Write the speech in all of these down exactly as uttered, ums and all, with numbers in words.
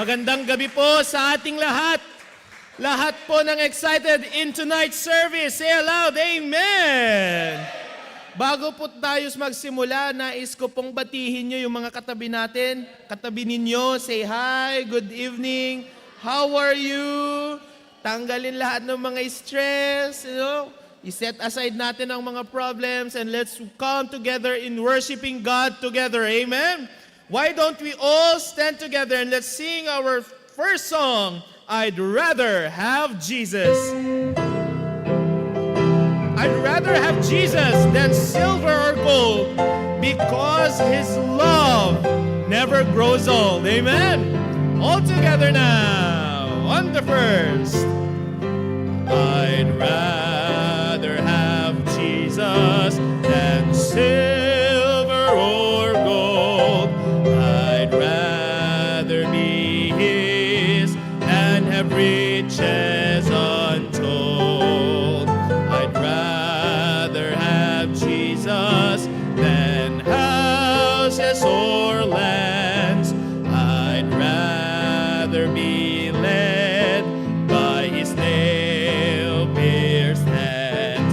Magandang gabi po sa ating lahat. Lahat po ng excited in tonight's service, say aloud, "Amen!" Bago po tayo magsimula, nais ko pong batihin nyo yung mga katabi natin. Katabi ninyo, say hi, good evening, how are you? Tanggalin lahat ng mga stress, you know? I-set aside natin ang mga problems and let's come together in worshiping God together. Amen? Why don't we all stand together and let's sing our first song, I'd Rather Have Jesus. I'd rather have Jesus than silver or gold because his love never grows old. Amen. All together now on the first. I'd rather have Jesus than silver or gold. I'd rather be his than have riches untold. I'd rather have Jesus than houses or lands. I'd rather be led by his nail pierced hands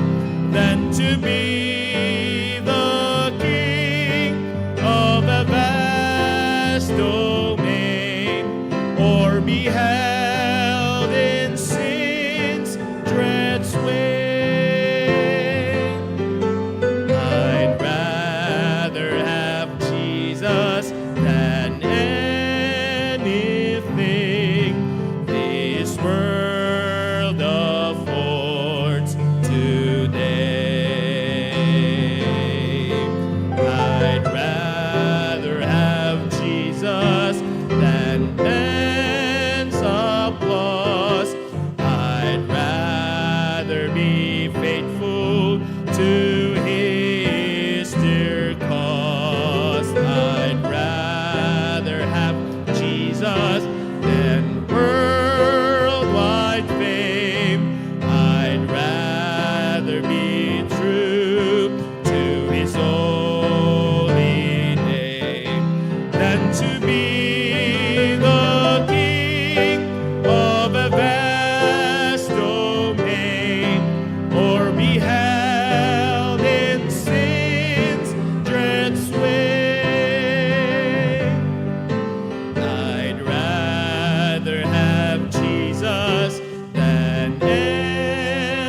than to be the king of a vast domain or be held in sin's dread sway. I'd rather have Jesus than anything this world affords today. I'd rather have Jesus than man's applause. I'd rather be faithful to his dear cause. I'd rather have Jesus than worldwide fame. I'd rather be true to his holy name than to be the king of a vast domain or be held in sin's dread sway. I'd rather have Jesus than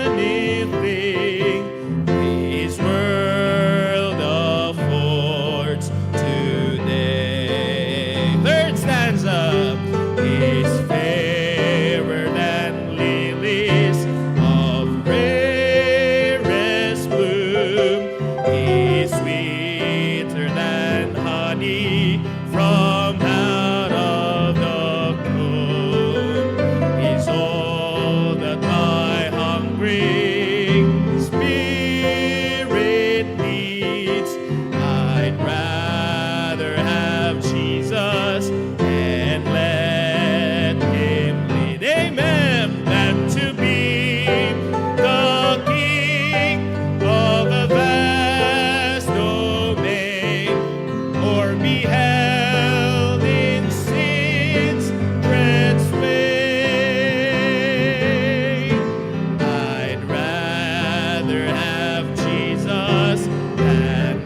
anything this world affords today. Third stanza is fairer than lilies of rarest bloom, is sweeter than honey from out of the tomb is all that my hungering spirit needs. I'd rather have Jesus and let him lead. Amen. Than to be the king of a vast domain or be held in sin's dread sway. I'd rather have Jesus than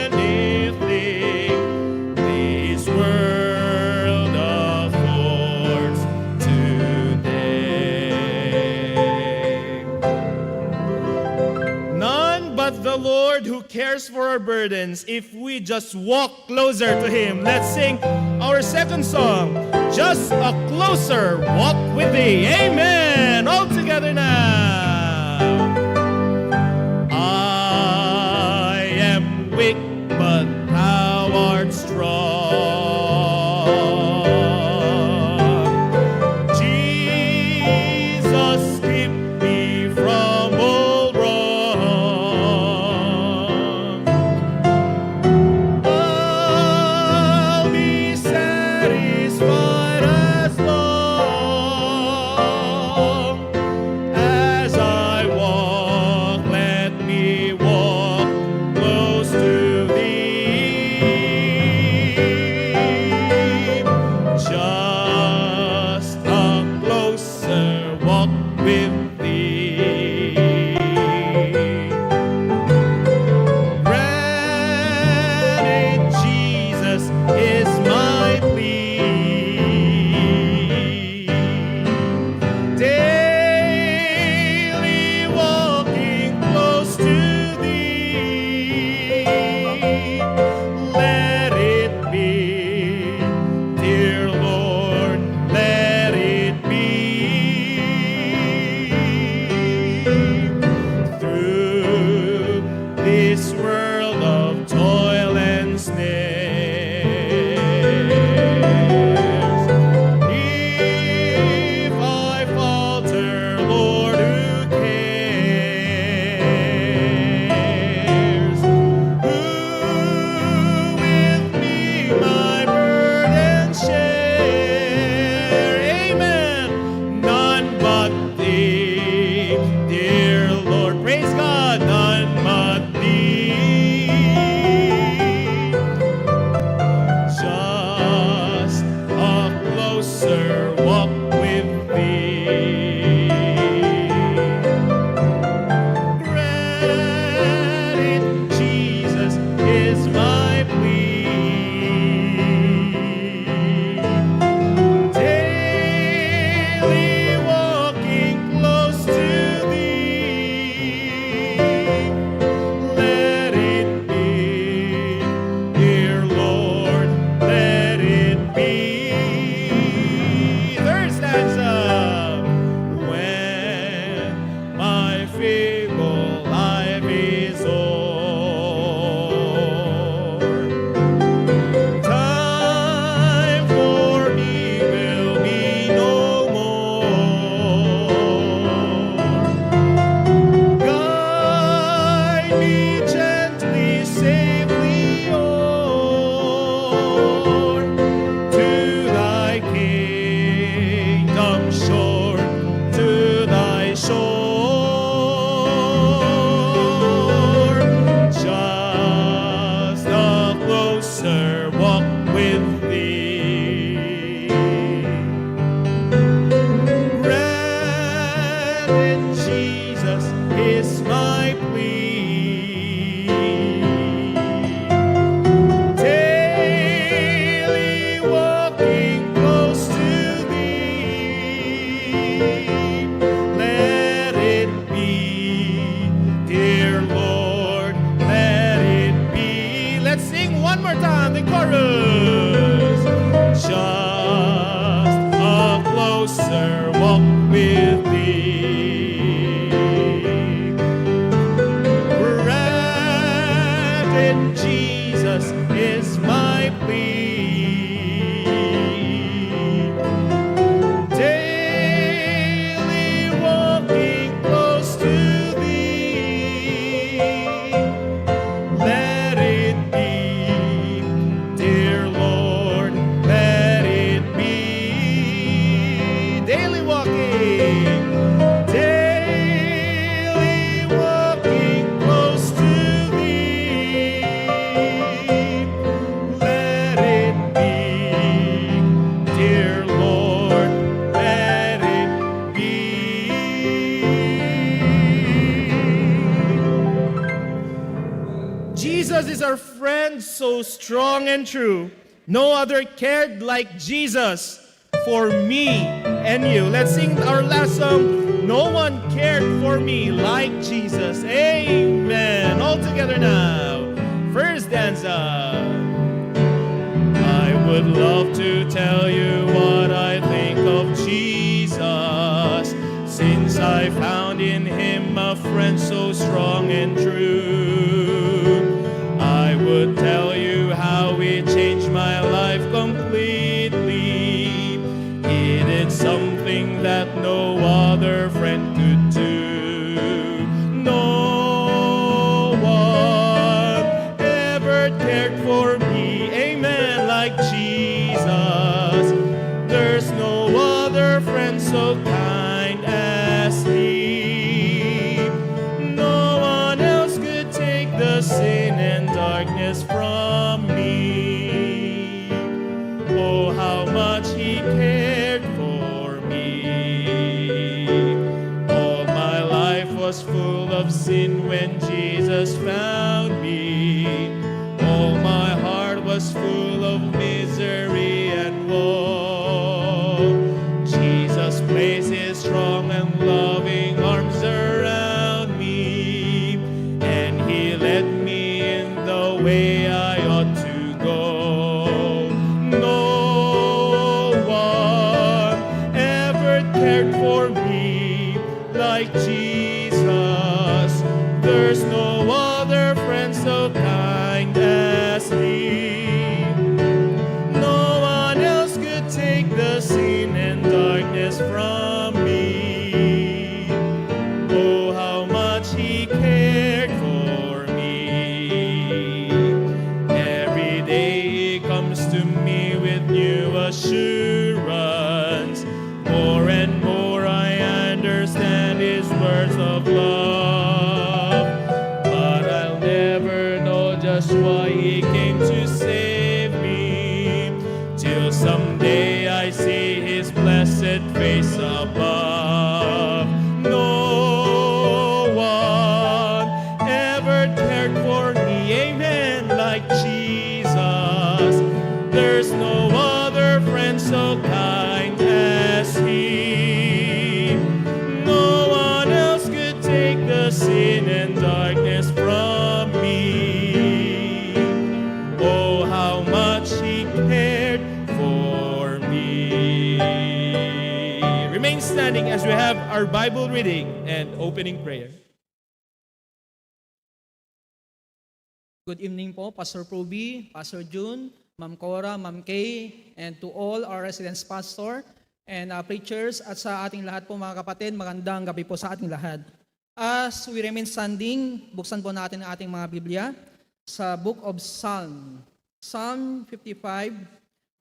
anything this world affords today. None but the Lord who cares for our burdens if we just walk closer to Him. Let's sing our second song, Just a Closer Walk with Thee. Amen. All together now. I am weak, but thou art strong. Jesus, keep me from all wrong. I'll be satisfied as long closer walk with thee. Grant it, Jesus, is my plea. Daily walking close to thee, let it be, dear Lord, let it be. Third stanza. When my feeble life is o'er, time for me will be no more. Guide me gently, safely o'er to thy kingdom shore, to thy shore. Just a closer walk with thee. Grant it, Jesus, is my plea. Daily walking close to thee, let it be, dear Lord, let it be. Let's sing one more time the chorus. Just a closer walk with thee. Grant it, Jesus, is my plea. Daily walking close to thee, let it be, dear Lord, let it be. Daily walking, daily walking close to thee, let it be, dear Lord, let it be. Jesus is our friend, so strong and true. No other cared like Jesus for me and you. Let's sing our last song, No One Cared for Me Like Jesus. Amen. All together now. First stanza. I would love to tell you what I think of Jesus, since I found in him a friend so strong and true. I would tell you how he changed my life completely. He did something that no other friend could do. No one ever cared for me, amen, like Jesus. There's no other friend so kind as he. No one else could take the sin and darkness from me. Oh, how much he cared for me. All my life was full of sin when Jesus found me. All my heart was full of misery and woe. Jesus placed his strong and loving arms around me, and he led me in the way I ought to go. No one ever cared for me like Jesus. There's no other friend so kind as he. No one else could take the sin and darkness from me. Oh, how much he cared for me. Every day he comes to me with new assurance. More and more I understand his words of love. But I'll never know just why he came to save me, till someday I see blessed face above. No one ever cared for me, amen, like Jesus. There's no other friend so kind as He. No one else could take the sin and darkness from me. Oh, how much He cared for me. Remain standing as we have our Bible reading and opening prayer. Good evening po, Pastor Proby, Pastor June, Ma'am Cora, Ma'am Kay, and to all our residence pastor and uh, preachers at sa ating lahat po mga kapatid, magandang gabi po sa ating lahat. As we remain standing, buksan po natin ang ating mga Biblia sa Book of Psalm, Psalm fifty-five,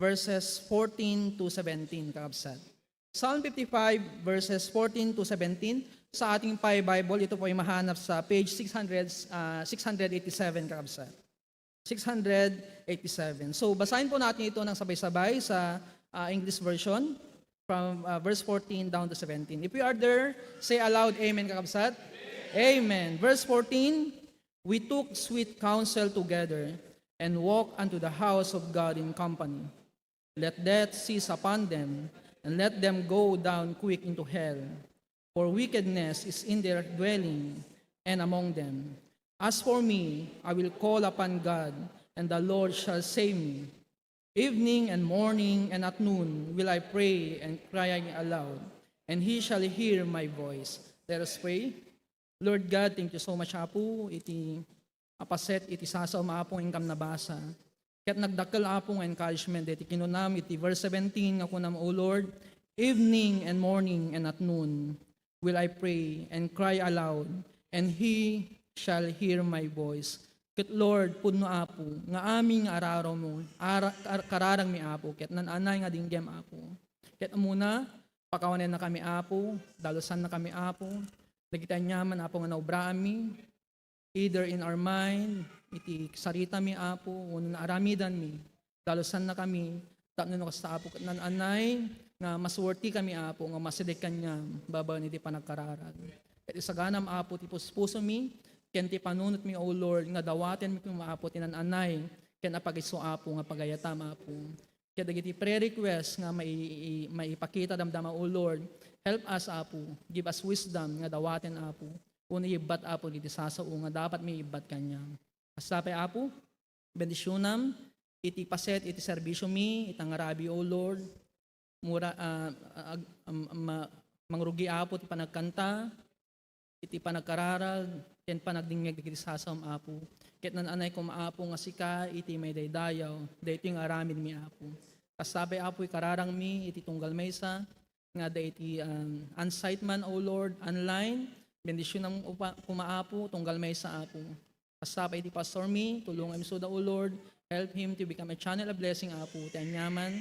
verses fourteen to seventeen, kakabsat. Psalm fifty-five, verses fourteen to seventeen. Sa ating Pi Bible, ito po ay mahanap sa page six hundred, ah, six hundred eighty-seven, kakabsat. Six hundred eighty-seven. So, basahin po natin ito ng sabay-sabay sa ah, English version, from ah, verse fourteen down to seventeen. If we are there, say aloud, "Amen," kakabsat. Amen. Verse fourteen, "We took sweet counsel together and walked unto the house of God in company. Let death seize upon them, and let them go down quick into hell. For wickedness is in their dwelling and among them. As for me, I will call upon God, and the Lord shall save me. Evening and morning and at noon will I pray and cry aloud, and He shall hear my voice." Let us pray. Lord God, thank you so much, Apo, iti a paset iti sasaom, Apo, nga inkam nabasa. Ket nagdakkel, Apo, nga encouragement iti kinunam iti verse seventeen nga kunam, "O Lord, evening and morning and at noon will I pray and cry aloud, and He shall hear my voice." Ket Lord, pudno, Apo, nga amin nga ararawmo, ara, kar, kararagmi, Apo, ket naan-anay nga dinggem, Apo. Ket umuna, pakawanennakami, Apo, dalusannakami, Apo, dagiti aniaman, Apo, nga naobraanmi, either in our mind, iti saritami, Apo, wenno naaramidanmi, dalusannakami, tapno no kasta, Apo, ket naan-anay nga mas worthy kami, Apo, nga masideg kaniam babaen iti panagkararag. Ket isaganam, Apo, ti puspusomi ken ti panunotmi, O Lord, nga dawatenmi koma, Apo, ti naan-anay ken apagitso, Apo, nga pagayatam, Apo. Ket dagiti prayer request nga mai-, i-, maipakita damdama, O Lord, help us, Apo. Give us wisdom nga dawaten, Apo. Wenno ibbat, Apo, iti sasao nga dapat mi ibbat kaniam. Kasta pay, Apo, bendisionam iti paset iti serbisiomi, ita nga rabii, O Lord. Mura, ah, ag-, am-, am-, ma-, mangrugi, Apo, ti panagkanta, iti panagkararag, ken panagdingngeg dagiti sasaom, Apo. Ket naan-anay koma, Apo, nga sika iti maidaydayaw daytoy nga aramidmi, Apo. Kasta pay, Apo, ikararangmi iti tunggal maysa, nga adda iti, um, on-site man, O Lord, online, bendisionam upa-, koma, Apo, tunggal maysa, Apo. Kasta pay iti pastormi, tulongam isuda, O Lord, help him to become a channel of blessing, Apo, ti aniaman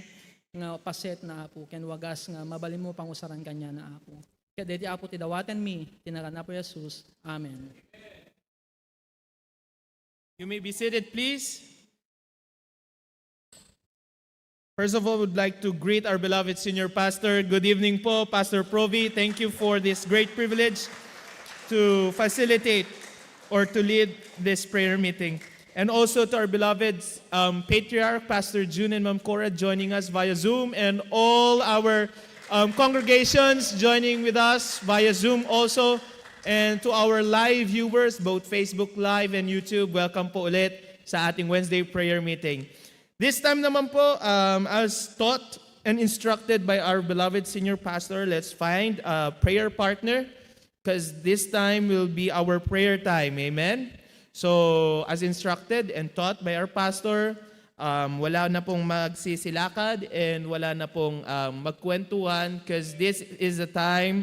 nga paset na, Apo, ken wagas nga mabalinmo pangusaran kaniana, Apo. Ket daytoy, Apo, ti dawatenmi, ti ngaran ni Apo Jesus. Amen. You may be seated, please. First of all, would like to greet our beloved senior pastor. Good evening po, Pastor Provi. Thank you for this great privilege to facilitate or to lead this prayer meeting. And also to our beloved, um, patriarch, Pastor June and Ma'am Cora, joining us via Zoom, and all our, um, congregations joining with us via Zoom also, and to our live viewers, both Facebook Live and YouTube, welcome po ulit sa ating Wednesday prayer meeting. This time naman po, um, as taught and instructed by our beloved senior pastor, let's find a prayer partner, 'cause this time will be our prayer time. Amen? So, as instructed and taught by our pastor, um, wala na pong magsisilakad and wala na pong, um, magkwentuhan, 'cause this is a time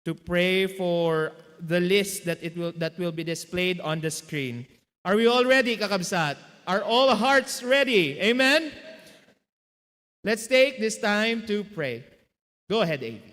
to pray for the list that it will, that will be displayed on the screen. Are we all ready, kakabsat? Are all hearts ready? Amen? Let's take this time to pray. Go ahead, A V.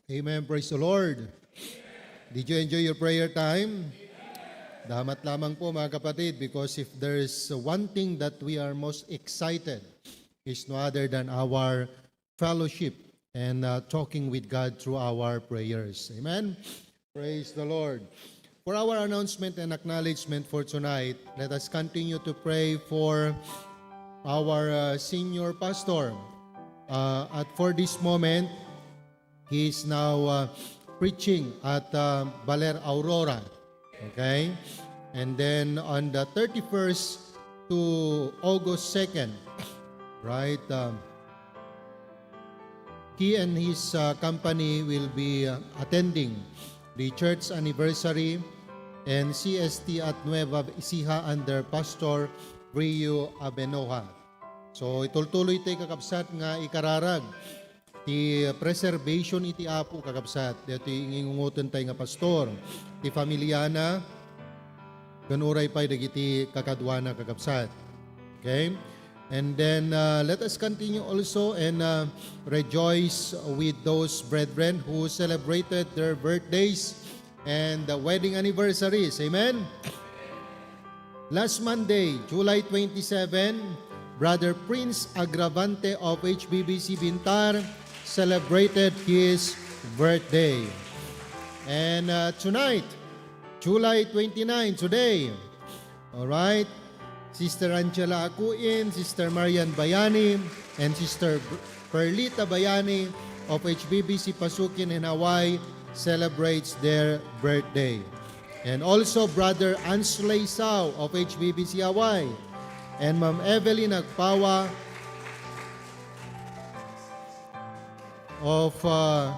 Amen. Praise the Lord. Did you enjoy your prayer time? Damat lamang po, mga kapatid, because if there is one thing that we are most excited, is no other than our fellowship and, uh, talking with God through our prayers. Amen. Praise the Lord. For our announcement and acknowledgement for tonight, let us continue to pray for our, uh, senior pastor. Uh, at for this moment, he is now, uh, preaching at, uh, Baler Aurora. Okay? And then on the thirty-first to August second, right, um, he and his, uh, company will be, uh, attending the church anniversary and C S T at Nueva Ecija under Pastor Rio Abenoja. So, itultuloy tayo, kakabsat, nga ikararag ti preservation iti Apo, kakabsat. Daytoy ingingungoten tayo nga pastor, ti familiana, ken uray pay dagiti kakaduana, kakabsat. Okay? And then, uh, let us continue also and, uh, rejoice with those brethren who celebrated their birthdays and the wedding anniversaries. Amen? Last Monday, July twenty-seven, Brother Prince Agravante of H B B C Bintar celebrated his birthday. And, uh, tonight, July twenty-nine, today, all right, Sister Angela Acuin, Sister Marian Bayani, and Sister Perlita Bayani of H B B C Pasukin in Hawaii celebrates their birthday. And also Brother Ansley Sao of H B B C Hawaii and Ma'am Evelyn Agpawa of, uh,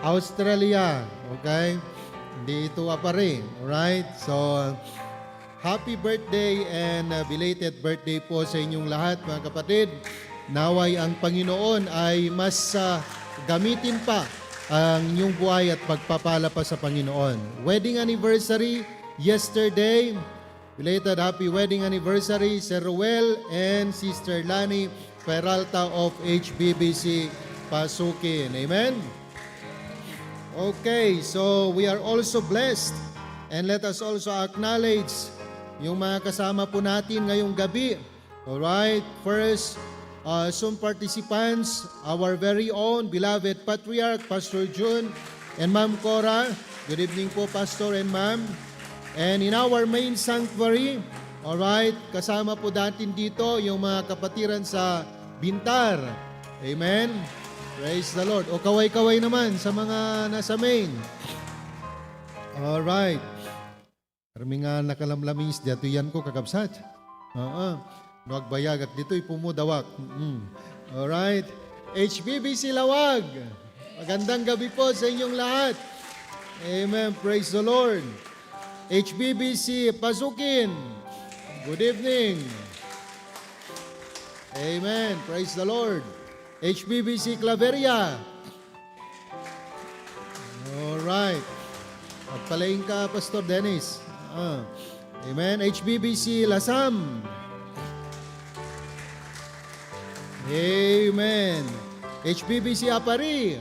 Australia. Okay? Dito apari. Alright? So, happy birthday and, uh, belated birthday po sa inyong lahat, mga kapatid. Naway ang Panginoon ay mas, ah, gamitin pa ang inyong buhay at pagpapala pa sa Panginoon. Wedding anniversary yesterday. Belated happy wedding anniversary, Sir Ruel and Sister Lani Peralta of H B B C Pasukin. Amen? Okay, so we are also blessed. And let us also acknowledge yung mga kasama po natin ngayong gabi. Alright, first, uh, Zoom participants, our very own beloved Patriarch, Pastor Jun, and Ma'am Cora. Good evening po, Pastor and Ma'am. And in our main sanctuary, alright, kasama po natin dito yung mga kapatiran sa Bintar. Amen. Praise the Lord. O kaway-kaway naman sa mga nasa main. Alright. Kami nga nakalamlamis, diyatoy yan ko, kakabsat. Oo. No agbayagak ditoy, pumudawak. Mm. Alright. H B B C Lawag. Magandang gabi po sa inyong lahat. Amen. Praise the Lord. H B B C Pasukin. Good evening. Amen. Praise the Lord. H B B C Claveria. Alright. Agpalaing ka, Pastor Dennis. Ah. Amen. H B B C Lasam. Amen. H B B C Apari.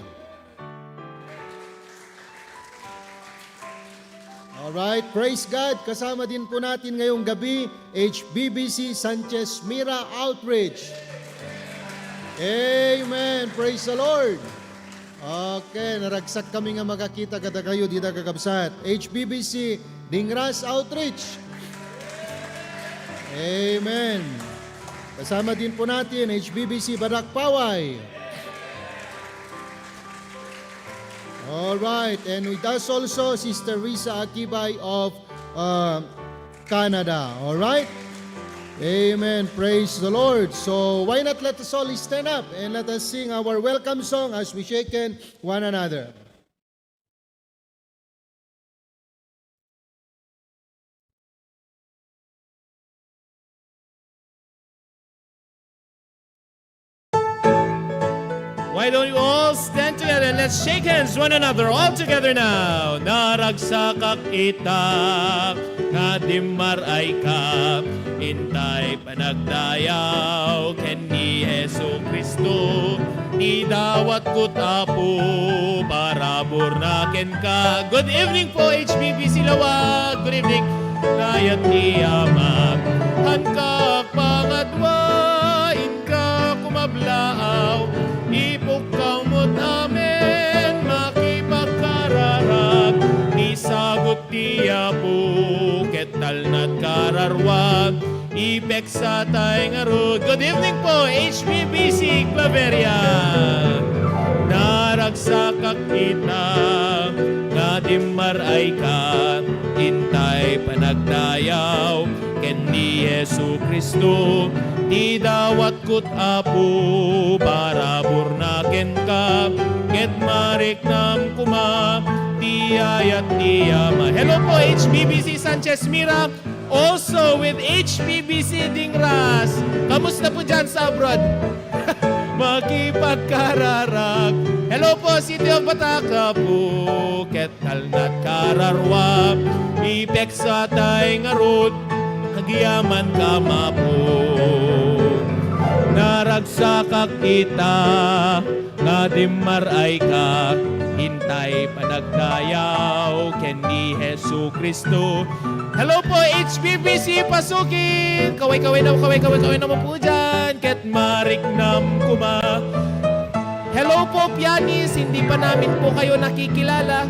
Alright, praise God. Kasama din po natin ngayong gabi, H B B C Sanchez Mira Outreach. Amen. Praise the Lord. Okay, naragsak kami nga makakita kadakayo dita, kakabsat. H B B C Dingras Outreach. Amen. Kasama din po natin, H B B C Barak Paway. All right, and with us also, Sister Risa Akibay of, uh, Canada. All right? Amen. Praise the Lord. So why not let us all stand up and let us sing our welcome song as we shake hand one another. Why don't you all stand together and let's shake hands one another all together now. Naragsakak ita nga dimmar-ayka, intay panagdayaw ken ni Jesu-Cristo. Idawatko, Apo, parabur na kenka. Good evening po, H B B C Laoag. Good evening. Nayat ti Ama, hanka pangadua, inka kumablaaw, ipukkaw met amin, makipagkararag, ti sagut ti Apo, ket talnat kararua, ipeksatay ngarud. Good evening po, H B B C Claveria. Naragsakak ita nga dimmar-ayka, intay panagdayaw ken ni Jesu-Cristo, ti dawatko, Apo, parabur na kenka, ket mariknam koma ti ayat ti Ama. Hello po, H B B C Sanchez Mira, also with H B B C Dingras. Kamusta po dyan sa abroad? Makipagkararag. Hello po, City of Batak, Apo, ket talnat kararua, ipeksatay ngarud, agyamankam, Apo. Naragsakak ita nga dimmar-ayka, intay panagdayaw ken ni Jesu-Cristo. Hello po, H B B C Pasukin! Kaway-kaway na, kaway-kaway, kaway naman po dyan. Ket mariknam koma. Hello po, pianist. Hindi pa namin po kayo nakikilala.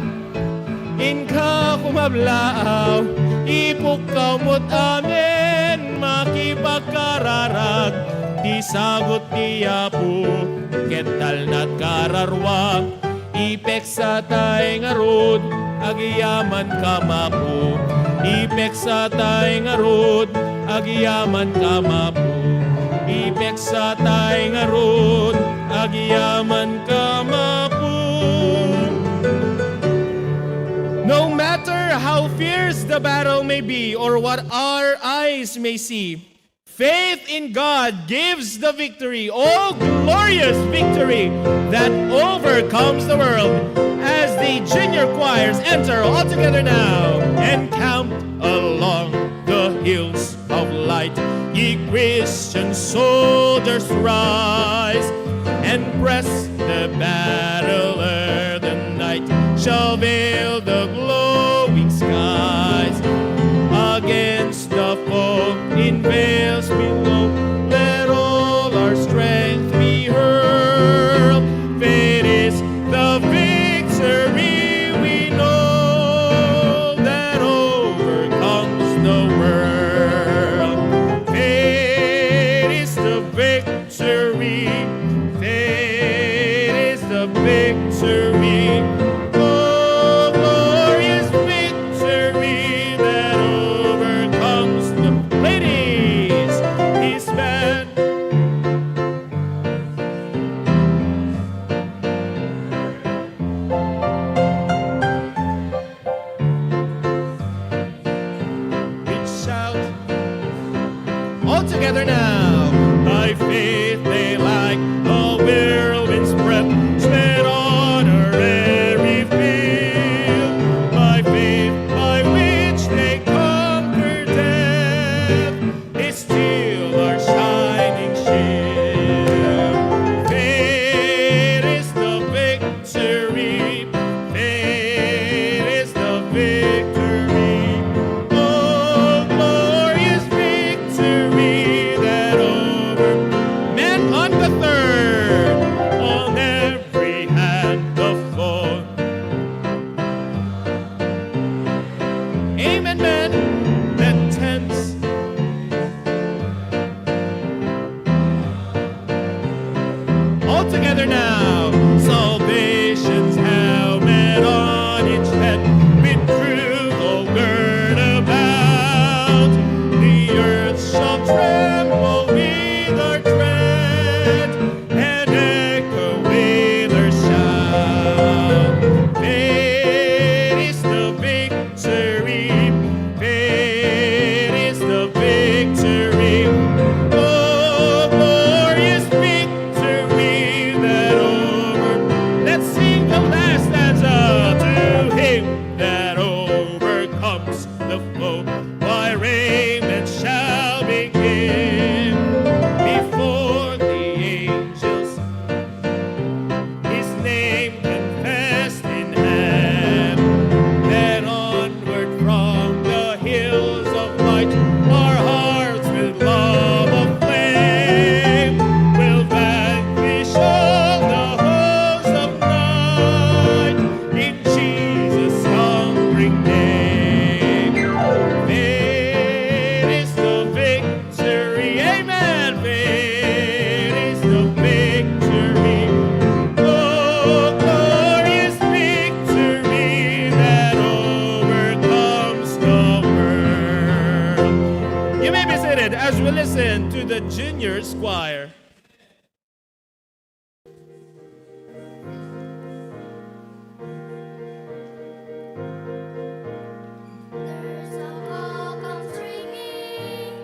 Inka kumablaaw, ipukkaw met amin, makipagkararag, ti sagut ti Apo, ket talnat kararua, ipeksatay ngarud, agyamankam, Apo, ipeksatay ngarud, agyamankam, Apo, ipeksatay ngarud, agyamankam, Apo. No matter how fierce the battle may be or what our eyes may see, faith in God gives the victory. Oh, glorious victory that overcomes the world. As the junior choirs enter all together now. Encamped along the hills of light, ye Christian soldiers, rise and press the battle ere the night shall veil the glowing skies. Against the foe in veils below, let all our strength be hurled. Faith is the victory we know that overcomes the world. Faith is the victory. Faith is the victory. Oh, glorious victory that overcomes the ladies. His band. Reach out. All together now. By faith they like a whirlwind spread, spread on a every Juniors Choir. There's a call comes ringing,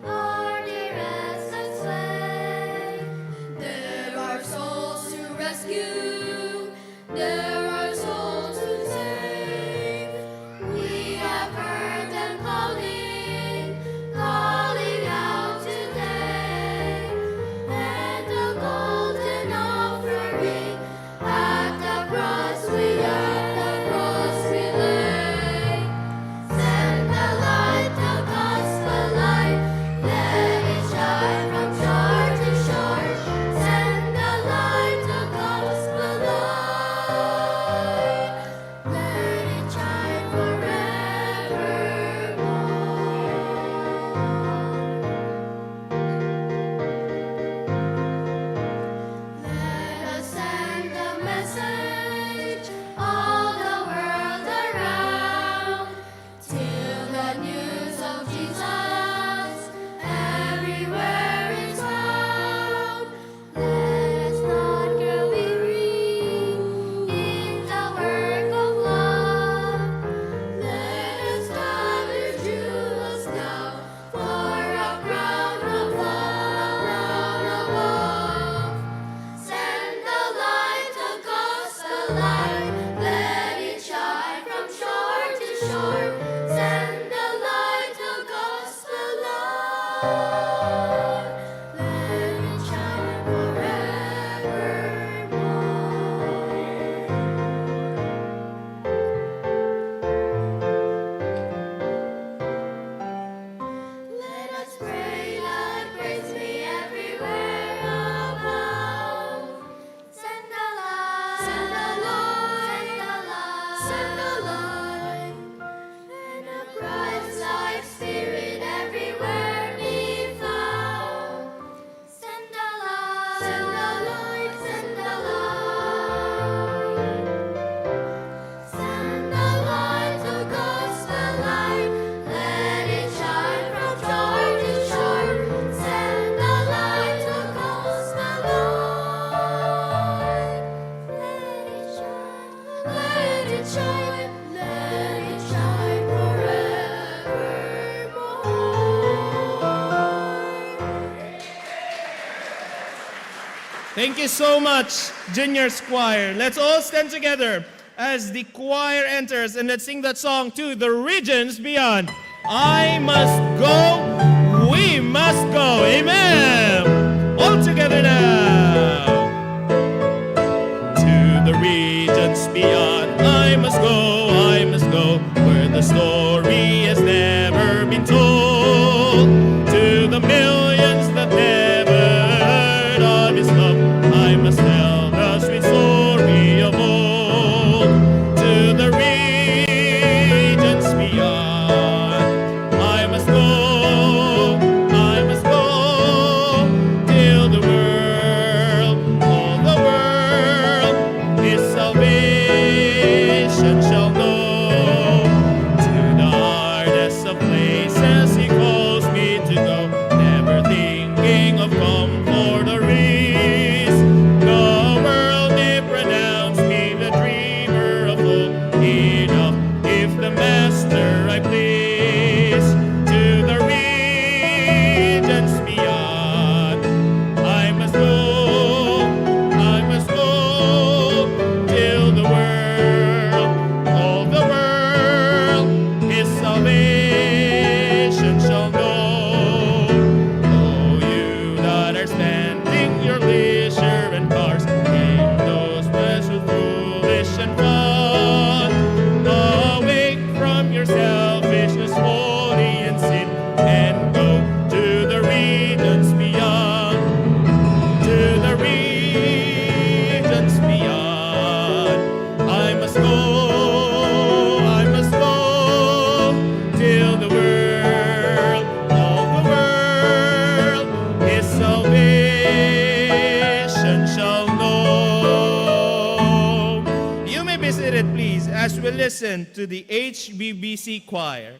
are there as I say? There are souls to rescue, there are souls to save. We have heard them calling, calling out today. Let the golden offering at the cross we, at the cross we lay. Send the light, the gospel light. Let it shine from shore to shore. Send the light, the gospel light. Let it shine forevermore. Let us send the message all the world around, till the news of Jesus everywhere is found. Let us not grow weary in the work of love. Let us gather jewels now for a crown of love, a crown of love. Send the light, the gospel light. Let it shine from shore to shore. Send the light, the gospel light. Let it shine forevermore. Let us pray that praise be everywhere above. Send the light, send the light, send the light, send the light. And a Christ-like spirit everywhere be found. Send the light, send the light, send the light. Send the light, the gospel light. Let it shine from shore to shore. Send the light, the gospel light. Let it shine, let it shine, let it shine forevermore. Thank you so much, Juniors Choir. Let's all stand together as the choir enters, and let's sing that song, "To the Regions Beyond." I must go, we must go. Amen. All together now. To the regions beyond, I must go, I must go, where the story has never been told. To the millions that never heard of his love, I must tell the sweet story of old. To the regions beyond, I must go, I must go, till the world, all the world, his salvation shall know. To the hardest of places he calls me to go, never thinking of comfort or ease. The world may pronounce me the dreamer of fool, enough if the master I please. To the regions beyond, I must go, I must go, till the world, all the world, his salvation shall know. Oh, you that are spending your leisure and cars in those pleasures foolish and fun, awake from your selfishness, holy in sin, and go to the regions beyond, to the regions beyond. I must go, I must go, till the world, all the world, his salvation shall know. You may be seated, please, as we listen to the H B B C Choir.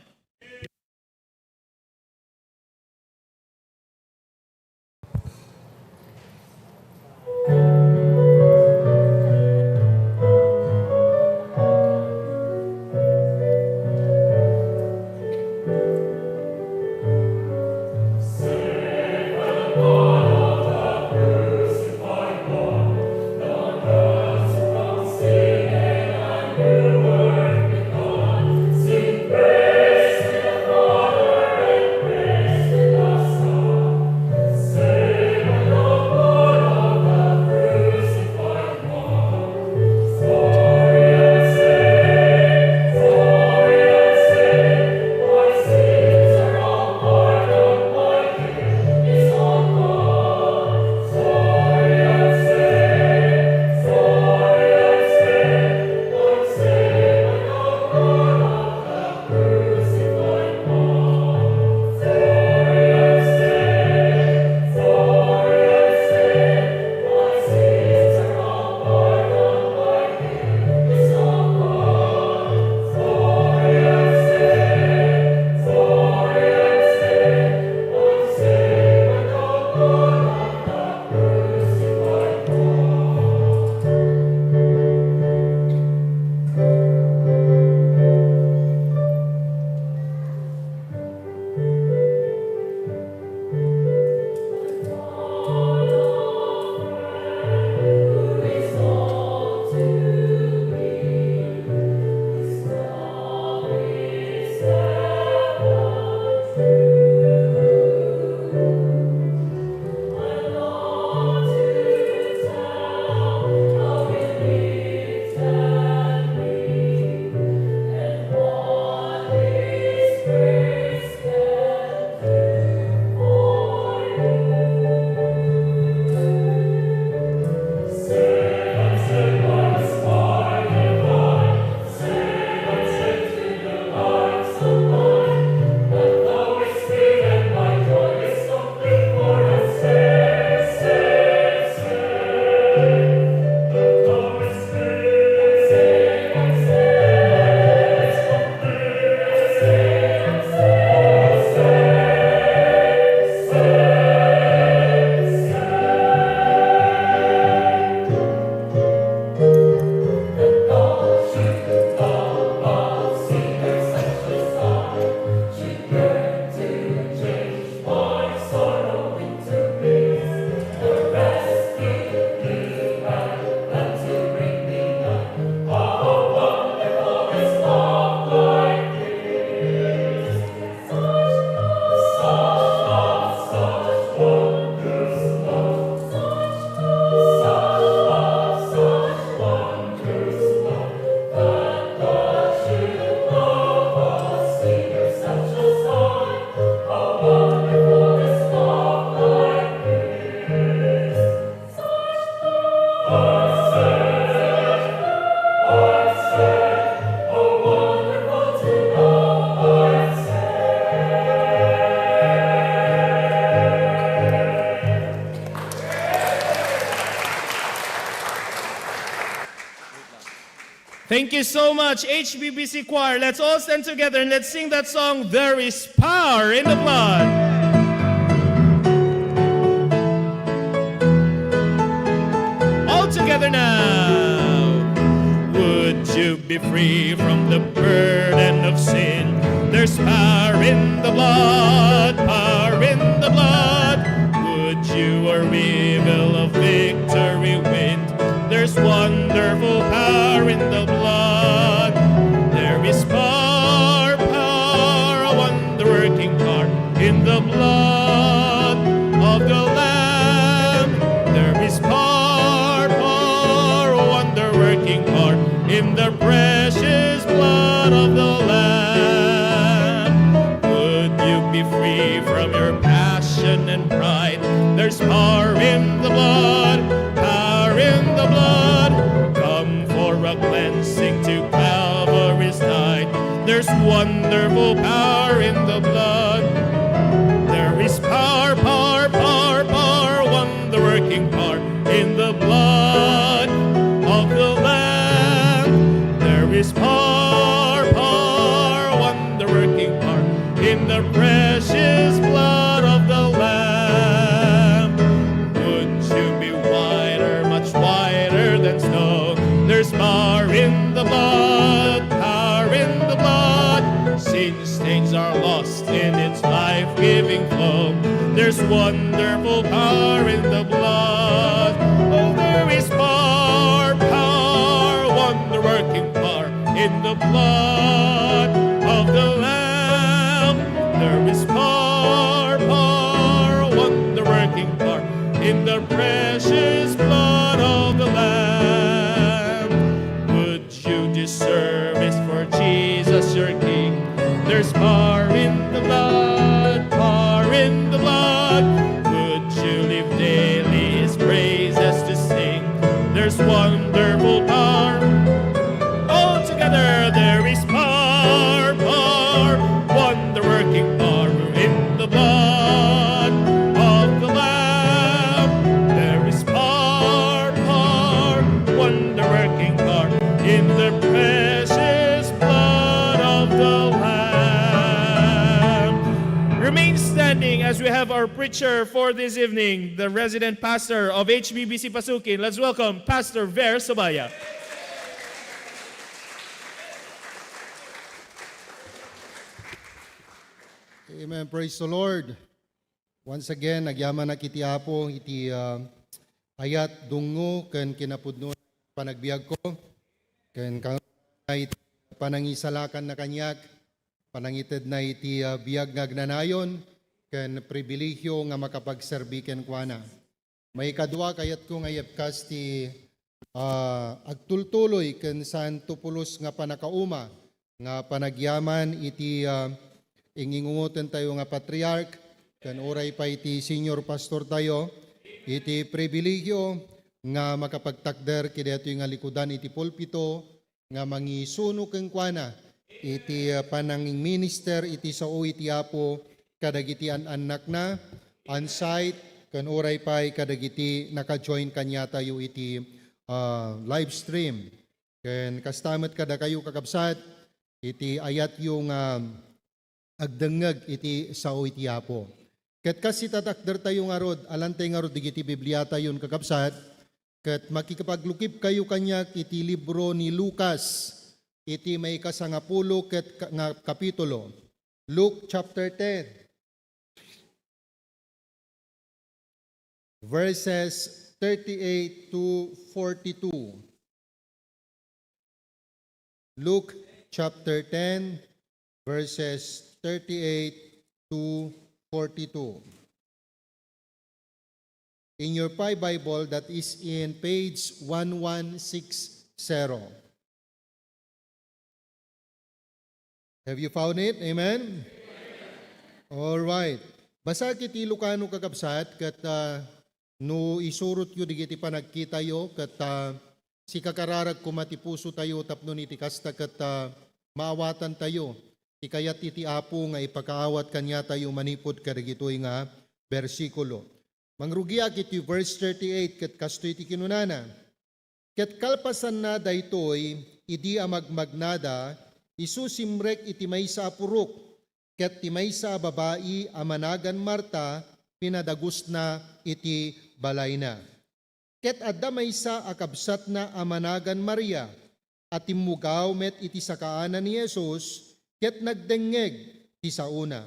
Thank you so much, H B B C Choir. Let's all stand together and let's sing that song, There is Power in the Blood. All together now. Would you be free from the burden of sin? There's power in the blood, power in the blood. Would you or we will a victory win? There's wonderful power in the blood. There is power, power, a wonder working power in the blood of the Lamb. There is power, power, wonder working power in the precious blood of the Lamb. Would you be free from your passion and pride? There's power in the blood, power in the blood. Come for a cleansing to Calvary's side. There's wonderful power in the blood. There is power, power, power, power, wonder working power in the blood of the Lamb. There is power, power, wonder working power in the precious blood of the Lamb. Would you be whiter, much whiter than snow? There's power in the blood, power in the blood. Sin stains are lost in its life-giving flow. There's wonderful power in the blood. Oh, there is power, power, wonder-working power in the blood of the Lamb. There is power, power, wonder-working power in the precious blood of the Lamb. Would you do service for Jesus your King? There's power in the blood, power in the blood. Would you live daily his praises to sing? There's wonderful power. All together, there is power, power, wonder-working power in the blood of the Lamb. There is power, power, wonder-working power in the precious blood of the Lamb. Remain standing as we have our preacher for this evening, the resident pastor of H B B C Pasukin. Let's welcome Pastor Ver Sabaya. Amen. Praise the Lord. Once again, agyamanak iti Apo, iti, ah, ayat, dungngo, ken kinapudno panagbiagko, ken ka-, iti panangisalakanna kaniak, panangitedna iti, ah, biag nga agnanayon, ken pribilegio nga makapagserbi kenkuana. Maikadua, kayatko nga iyebkas ti, ah, agtultuloy ken saanto pulos nga pannakauma nga panagyaman iti, ah, ingingungoten tayo nga patriarch ken uray pay ti senior pastor tayo, iti pribilegio nga makapagtakder kadaytoy nga likudan iti pulpito, nga mangisuno kenkuana iti, ah, panangminister iti sao iti Apo kadagiti an-annakna, on-site, ken uray pay kadagiti naka-join kaniatayo iti, ah, live stream. Ken kasta met kadakayo, kakabsat, iti ayatyo nga agdengngeg iti sao iti Apo. Ket kas itatakdertayo ngarud, alantay ngarud dagiti Bibliatayon, kakabsat, ket makipaglukipkayo kaniak iti libro ni Lucas, iti maikasangapulo ket ka-, nga kapitulo. Luke chapter ten. Verses thirty-eight to forty-two. Luke chapter ten, verses thirty-eight to forty-two. In your Pi Bible, that is in page one one six zero. Have you found it? Amen? All right. Basaek iti Lucano, kakabsat, ket, ah, no isurotyo dagiti panagkitayo, ket, ah, sikakararag koma ti pusotayo tapno iti kasta ket, ah, maawatantayo ti kayat iti Apo nga ipakaawat kaniatayo manipud kadagitoy nga bersikulo. Mangrugiak iti verse thirty-eight, ket kastoy ti kinunana, Ket kalpasanna daytoy, idi a magmagnada, isu simrek iti maysa a purok, ket ti maysa a babai a managan Marta pinadagusna iti balayna. Ket adda maysa a kabsatna a managan Maria, a timmugaw met iti sakaana ni Jesus ket nagdengngeg ti saona.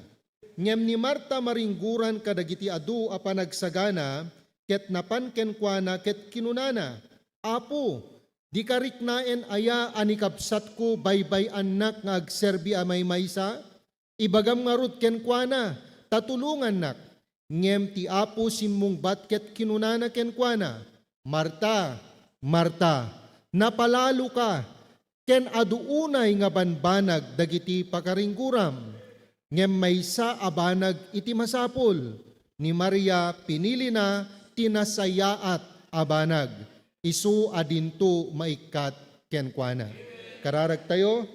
Ngem ni Marta maringguran kadagiti adu a panagsagana ket napan kenkuana ket kinunana, "Apo, dika riknaen aya a ni kabsatko baybay-annak nga agserbi a maymaysa? Ibagam ngarud kenkuana ta tulongannak." Ngem ti Apo simmungbat ket kinunana kenkuana, "Marta, Marta, napalaloka ken adu unay nga banbanag dagiti pakaringguram. Ngem maysa a banag iti masapul. Ni Maria pinilina ti nasayaat a banag, isu a dinto maikkat kenkuana." Kararagtayo,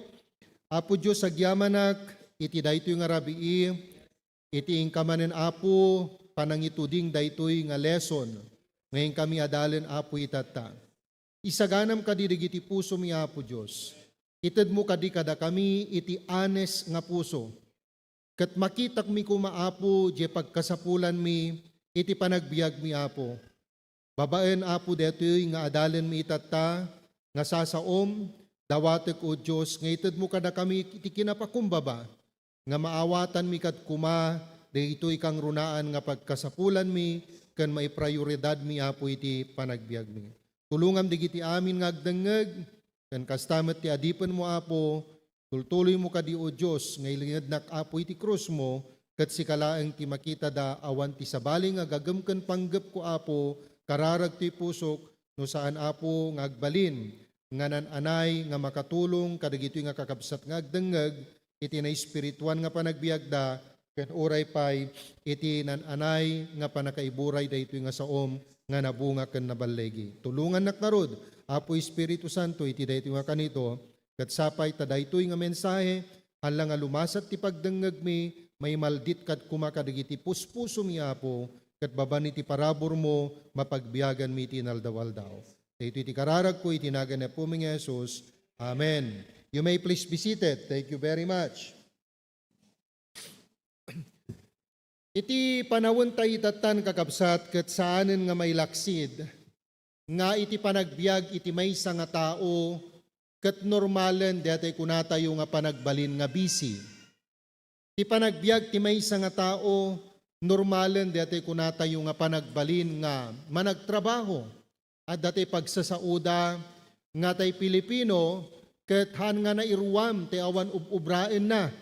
Apo Dios, agyamanak iti daytoy nga rabii, iti inka manen, Apo, panangituding daytoy nga lesson nga inkami adalen, Apo, itatta. Isaganam kadi dagiti pusomi, Apo Dios. Itedmo kadi kadakami iti anes nga puso, ket makitakmi koma, Apo, diay pagkasapulanmi iti panagbiagmi, Apo. Babaen, Apo, daytoy nga adalenmi itatta nga sasaom, dawatek, O Dios, nga itedmo kadakami iti kinapakumbaba nga maawatanmi kad koma daytoy kangrunaan nga pagkasapulanmi ken maiprioridadmi, Apo, iti panagbiagmi. Tulongam dagiti amin nga agdengngeg, ken kasta met ti adipenmo, Apo, tultuloymo kadi, O Dios, nga ilingednak, Apo, iti krusmo, ket sika laeng ti makitada. Awan ti sabali nga gagem ken panggepko, Apo, kararag toy pusok, no saan, Apo, nga agbalin nga nan-anay nga makatulong kadagitoy nga kakabsat nga agdengngeg iti naespirituan nga panagbiagda, ken uray pay iti nan-anay nga pannakaiburay daytoy nga saom nga nabunga ken naballigi. Tulongannak ngarud, Apo Espiritu Santo, iti daytoy nga kanito, ket sapay ta daytoy nga mensahe, haan la nga lumasat ti pagdengngegmi, maimaldit kad koma kadagiti puspusomi, Apo, ket babaen iti paraburmo, mapagbiaganmi iti inaldaw-aldaw. Daytoy ti kararagko iti nagan ni Apomi nga Jesus. Amen. You may please be seated. Thank you very much. Iti panawen ta itattan, kakabsat, ket saanen nga mailaksid nga iti panagbiag iti maysa nga tao, ket normalen daytoy kunatayo nga panagbalin nga busy. Ti panagbiag ti maysa nga tao, normalen daytoy kunatayo nga panagbalin nga managtrabaho. Adda tay pagsasaoda nga tay Pilipino ket haan nga nairuam tay awan ub-ubraenna.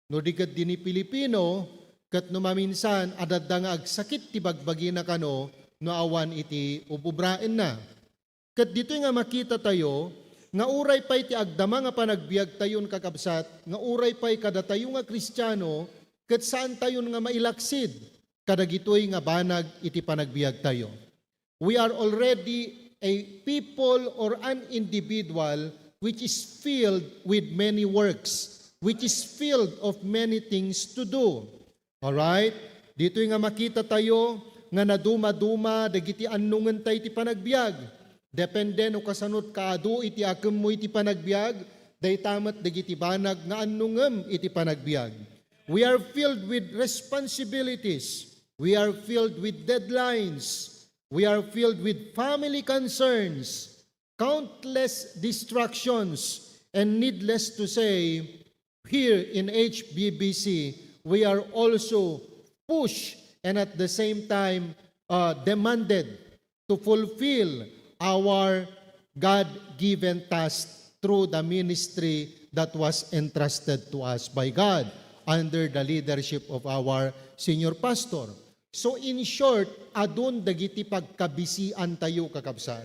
No di ket dini Pilipino, ket no maminsan, adda nga agsakit ti bagbagina kano no awan iti ub-ubraenna. Ket ditoy nga makitatayo nga uray pay ti agdama nga panagbiagtayon, kakabsat, nga uray pay kadatayo nga Kristiano, ket saantayon nga mailaksid kadagitoy nga banag iti panagbiagtayo. We are already a people or an individual which is filled with many works, which is filled of many things to do. Alright? Ditoy nga makitatayo nga naduma-duma dagiti annongenta iti panagbiag. Depende no kasanot kaadu iti akemmo iti panagbiag, dayta met dagiti banag nga annongem iti panagbiag. We are filled with responsibilities. We are filled with deadlines. We are filled with family concerns, countless distractions, and needless to say, here in H B B C, we are also pushed and at the same time, uh, demanded to fulfill our God-given task through the ministry that was entrusted to us by God under the leadership of our senior pastor. So, in short, adun dagiti pagkabisiantayo, kakabsat.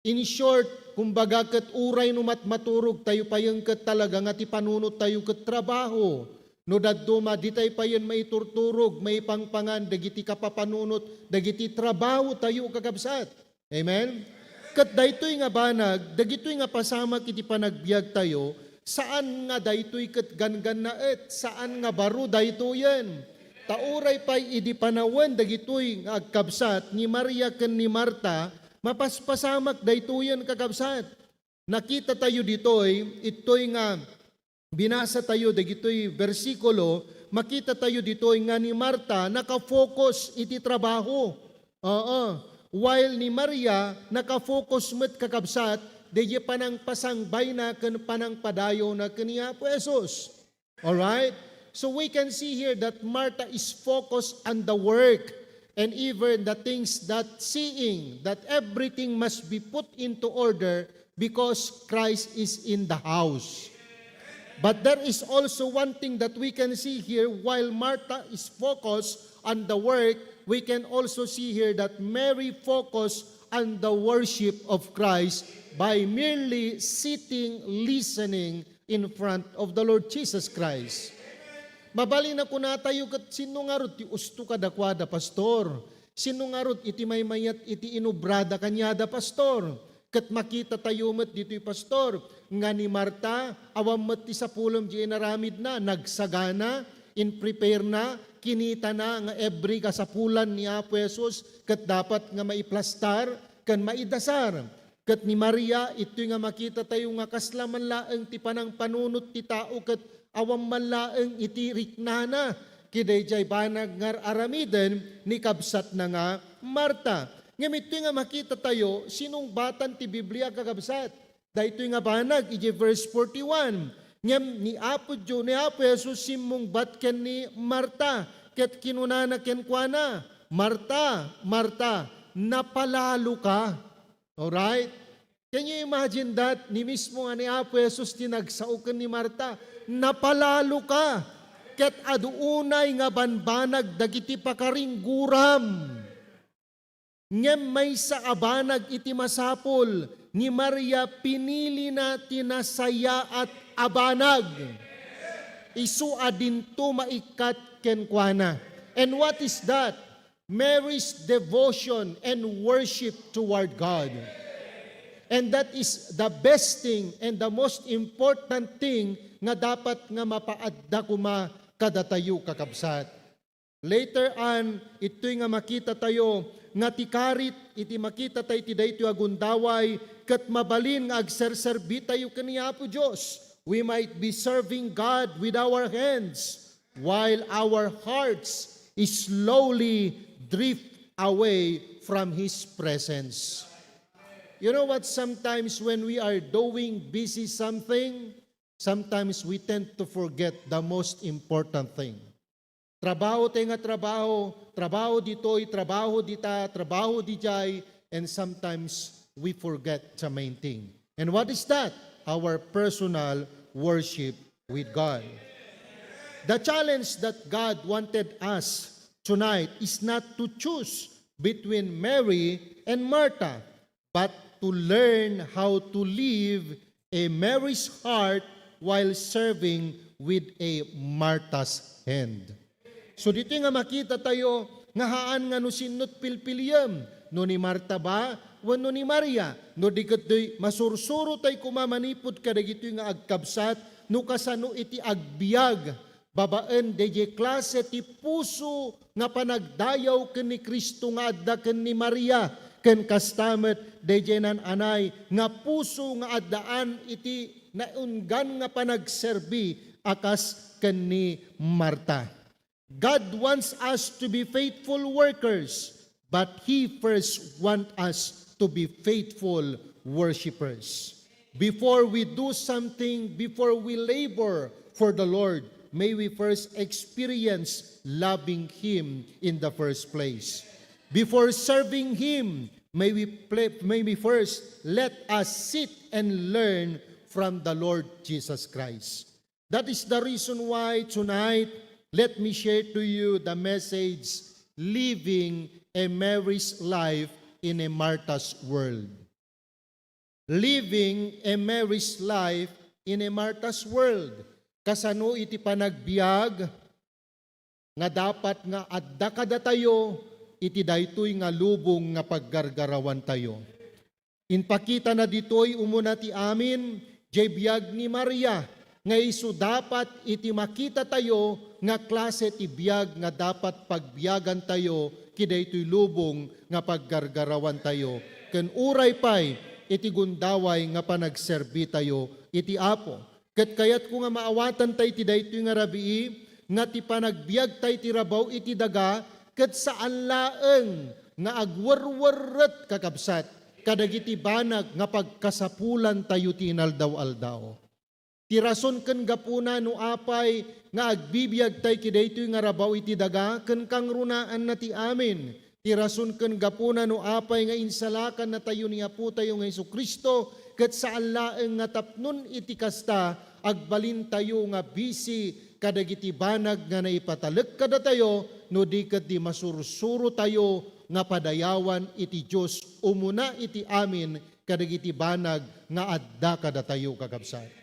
In short, kumbaga, ket uray no mat-, maturog tayo payen ket talaga nga ti panunot tayo ket trabaho. No dadduma, di tay payen maiturturog, maipangpangan dagiti kapapanunot dagiti trabaho tayo, kakabsat. Amen? Ket daytoy nga banag, dagitoy nga pasamak iti panagbiag tayo, saan nga daytoy ket gangannaet, saan nga baro daytoyen. Ta uray pay idi panawen dagitoy nga agkabsat ni Maria ken ni Marta, mapaspasamak daytoyen, kakabsat. Nakita tayo ditoy, itoy nga binasa tayo dagitoy bersikulo, makita tayo ditoy nga ni Marta nakafocus iti trabaho. Oo. While ni Maria, nakafocus met, kakabsat, daydi panangpasangbayna ken panangpadayawna ken ni Apo Jesus. Alright? So we can see here that Martha is focused on the work and even the things that seeing that everything must be put into order because Christ is in the house. But there is also one thing that we can see here. While Martha is focused on the work, we can also see here that Mary focused on the worship of Christ by merely sitting, listening in front of the Lord Jesus Christ. Mabalin a kunatayo ket, "Sino ngarud ti usto kadakuada, Pastor? Sino ngarud iti maymayat iti inubrada kaniada, Pastor?" Ket makita tayo met ditoy, Pastor, nga ni Marta, awan met ti sapulem ti inaramidna, nagsagana, in-prepare na, kinitana nga every kasapulan ni Apo Jesus ket dapat nga maiplastar ken maidasar. Ket ni Maria, itoy nga makita tayo nga kasla man laeng ti panangpanunot ti tao ket awan man laeng iti riknana, ket daydiay banag nga ar-aramiden ni kabsatna nga Marta. Ngem itoy nga makita tayo, sinungbatan ti Biblia, kakabsat. Daytoy nga banag, iti verse forty-one. Ngem ni Apo Dio, ni Apo Jesus simmungbat ken ni Marta, ket kinunana kenkuana, "Marta, Marta, napalalo ka." Alright? Can you imagine that? Ni mismo nga ni Apo Jesus ti nagsao ken ni Marta, "Napalalo ka, ket adu unay nga banbanag dagiti pakaringguram." Ngem maysa a banag iti masapul, ni Maria pinilina ti nasayaat a banag. Isu a dinto maikkat kenkuana. And what is that? Mary's devotion and worship toward God. And that is the best thing and the most important thing nga dapat nga mapaadda koma kadatayo, kakabsat. Later on, itoy nga makita tayo nga ti karit iti makita tayo iti daytoy a gundaway, ket mabalin nga agserserbi tayo ken ni Apo Dios. We might be serving God with our hands while our hearts slowly drift away from His presence. You know what? Sometimes when we are doing busy something, sometimes we tend to forget the most important thing. Trabaho tayo nga trabaho, trabaho ditoy, trabaho dita, trabaho dijay, and sometimes we forget the main thing. And what is that? Our personal worship with God. The challenge that God wanted us tonight is not to choose between Mary and Martha, but to learn how to live a Mary's heart while serving with a Martha's hand. So, ditoy nga makita tayo nga haan nga no sinno't pilpiliem, no ni Marta ba wenno ni Maria, no di ketdi masursuro tayo koma manipud kadagitoy nga agkabsat, no kasano iti agbiag babaen daydiay klase ti puso nga panagdayaw ken ni Cristo nga adda ken ni Maria, ken kasta met daydiay naan-anay nga puso nga addaan iti naunggan nga panagserbi a kas ken ni Marta. God wants us to be faithful workers, but He first wants us to be faithful worshipers. Before we do something, before we labor for the Lord, may we first experience loving Him in the first place. Before serving Him, may we, play, may we first let us sit and learn from the Lord Jesus Christ. That is the reason why tonight, let me share to you the message, Living a Mary's Life in a Martha's World. Living a Mary's Life in a Martha's World. Kasano iti panagbiag nga dapat nga adda kadatayo iti daytoy nga lubong nga paggargarawantayo. Impakitana ditoy umuna ti amin, jay biag ni Maria, nga isu dapat iti makitatayo nga klase ti biag nga dapat pagbiagantayo ki daytoy lubong nga paggargarawantayo. Ken uray pay, iti gundaway nga panagserbitayo iti Apo. Ket kayatko nga maawatanta iti daytoy nga rabii, nga ti panagbiagta iti rabaw iti daga ket saan laeng nga agwerwerret, kakabsat, kadagiti banag nga pagkasapulantayo ti inaldaw-aldaw. Ti rason ken gapuna no apay nga agbibiagtay iti daytoy nga rabaw iti daga ken kangrunaanna ti amin. Ti rason ken gapuna no apay nga insalakannatayo ni Apotayo nga Jesu-Cristo, ket saan laeng nga tapnon iti kasta, agbalintayo nga bisi kadagiti banag nga naipatalek kadatayo, no di ket di masursurotayo nga padayawan iti Dios umuna iti amin kadagiti banag nga adda kadatayo, kakabsat.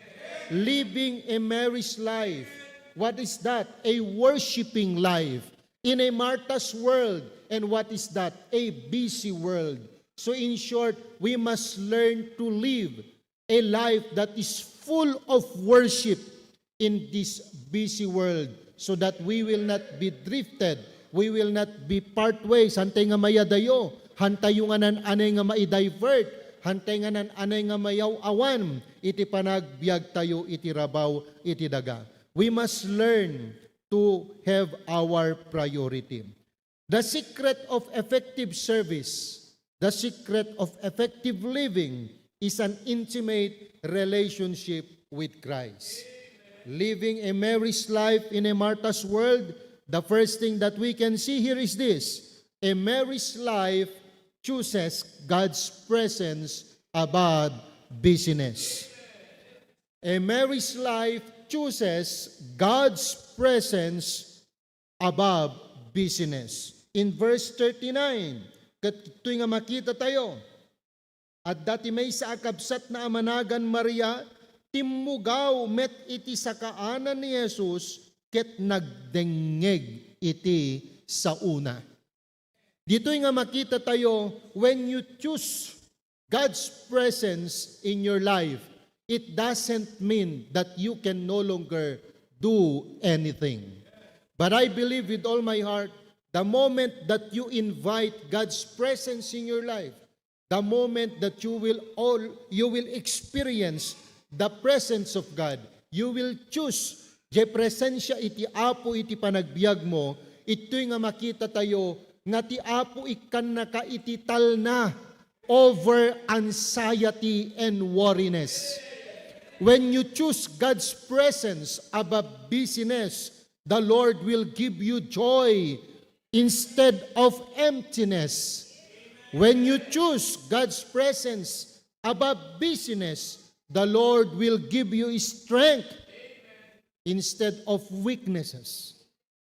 Living a Mary's life. What is that? A worshiping life in a Martha's world. And what is that? A busy world. So in short, we must learn to live a life that is full of worship in this busy world, so that we will not be drifted, we will not be part ways. Hantay nga mayadayo, hantayo nga nan-anay nga maidivert, hantay nga nan-anay nga mayaw-awan iti panagbiagtayo iti rabaw iti daga. We must learn to have our priority. The secret of effective service, the secret of effective living is an intimate relationship with Christ. Living a Mary's life in a Martha's world, the first thing that we can see here is this: a Mary's life chooses God's presence above busyness. A Mary's life chooses God's presence above busyness. In verse thirty-nine, ket ditoy nga makitatayo, adda ti maysa a kabsatna a managan Maria, timmugaw met iti sakaanan ni Jesus ket nagdengngeg iti saona. Ditoy nga makitatayo, when you choose God's presence in your life, it doesn't mean that you can no longer do anything. But I believe with all my heart, the moment that you invite God's presence in your life, the moment that you will all, you will experience the presence of God, you will choose diay presensia iti Apo iti panagbiagmo, itoy nga makitatayo nga ti Apo ikkannaka iti talna over anxiety and worriness. When you choose God's presence above busyness, the Lord will give you joy instead of emptiness. When you choose God's presence above busyness, the Lord will give you strength instead of weaknesses.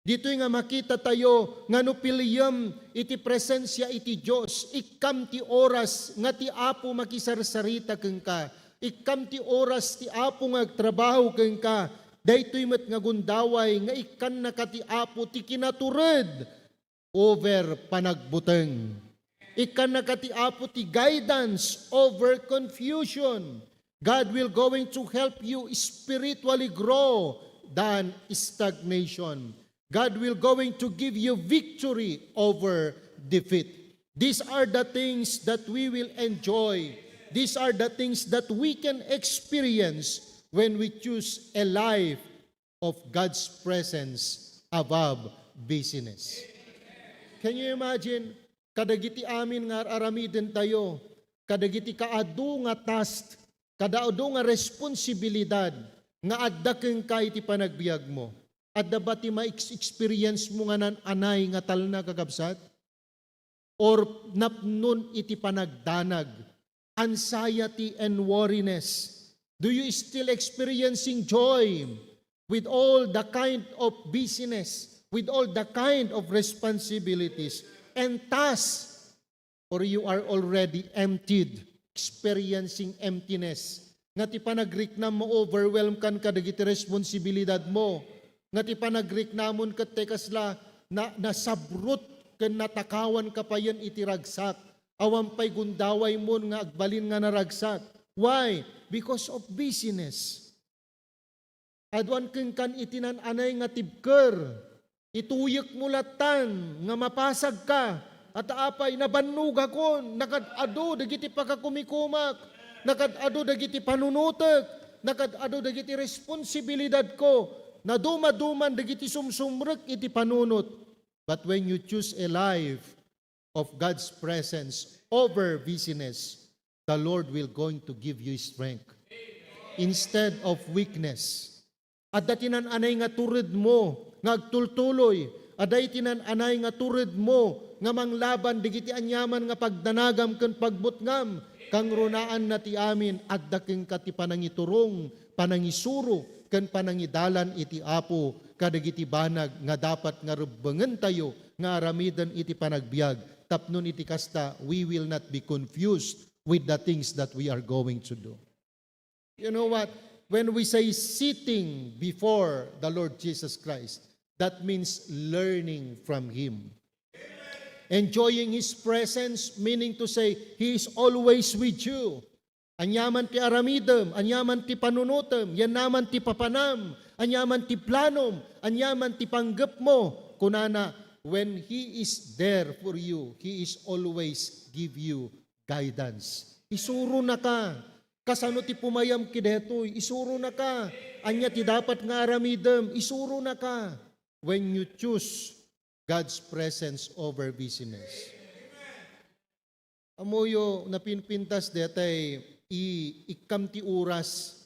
Ditoy nga makitatayo nga no piliem iti presensia iti Dios, ikkam ti oras nga ti Apo makisarsarita kenka, ikkam ti oras ti Apo nga agtrabaho kenka, daytoy met nga gundaway nga ikkannaka ti Apo ti kinatured over panagbuteng. Ikkannaka ti Apo ti guidance over confusion. God will going to help you spiritually grow than stagnation. God will going to give you victory over defeat. These are the things that we will enjoy. These are the things that we can experience when we choose a life of God's presence above busyness. Can you imagine? Kadagiti amin nga ar-aramidentayo, kadagiti kaadu nga task, kaadu nga responsibilidad nga adda kenka iti panagbiagmo. Adda ba ti ma-ex-, experience mo nga nan-anay nga talna, kakabsat? Or napnon iti panagdanag, anxiety and worriness? Do you still experiencing joy with all the kind of busyness, with all the kind of responsibilities and tasks? Or you are already emptied, experiencing emptiness? Nga ti panagriknam mo, overwhelm kan kadagiti responsibilidad mo. Nga ti panagriknamon ket ti kasla na, nasabrot ken natakawan ka payen iti ragsak. Awan pay gundaway mon nga agbalin nga naragsak. Why? Because of busyness. Aduan kenkan iti nan-anay nga tibker. Ituyek mo latan nga mapasag ka. At apay, nabannogakon, nakad-adu dagiti pakakumikumak. Nakad-adu dagiti panunotek. Nakad-adu dagiti responsibilidadko. Nadumaduman dagiti sumsumrek iti panunot. But when you choose a life of God's presence over busyness, the Lord will going to give you strength instead of weakness. Adda ti nan-anay nga turedmo nga agtultuloy. Adda iti nan-anay nga turedmo nga manglaban dagiti aniaman nga pagdanagam ken pagbutngam. Kangrunaanna ti amin, adda kenka ti panangiturong, panangisuro, ken panangidalan iti Apo kadagiti banag nga dapat nga rebbengentayo nga aramiden iti panagbiag, tapno iti kasta, we will not be confused with the things that we are going to do. You know what? When we say sitting before the Lord Jesus Christ, that means learning from Him. Enjoying His presence, meaning to say, He is always with you. Aniaman ti aramidem, aniaman ti panunotem, aniaman ti papanam, aniaman ti planom, aniaman ti panggepmo, kunana, when He is there for you, He is always give you guidance. Isurona ka. Kasano ti pumayam ki detoy? Isurona ka. Ania ti dapat nga aramidem? Isurona ka. When you choose God's presence over busyness. Ammoyo, napinpintas detay i-, ikkam ti oras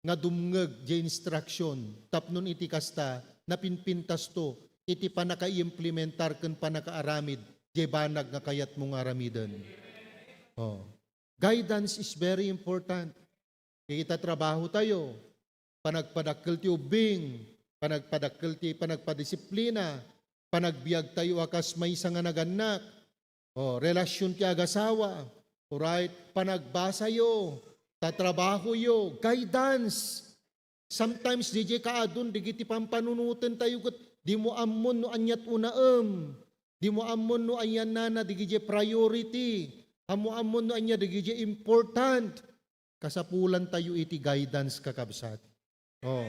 nga dumngeg diay instruction tapno iti kasta, napinpintasto iti pannakaimplementar ken pannakaaramid diay banag nga kayatmo nga aramiden. Oh. Guidance is very important. Iti trabahotayo, panagpadakkel ti ubbing, panagpadakkel ti panagpadisiplina, panagbiagtayo a kas maysa nga nagannak, o, relasyon ti agasawa, alright? Panagbasayo, tatrabahoyo, guidance. Sometimes, diay kaadun dagiti pampanunotentayo ket dimo ammon no aniat unaem. Dimo ammon no aniannana dagiti priority. Ammo ammon no ania dagiti important. Kasapulantayo iti guidance, kakabsat. Oh.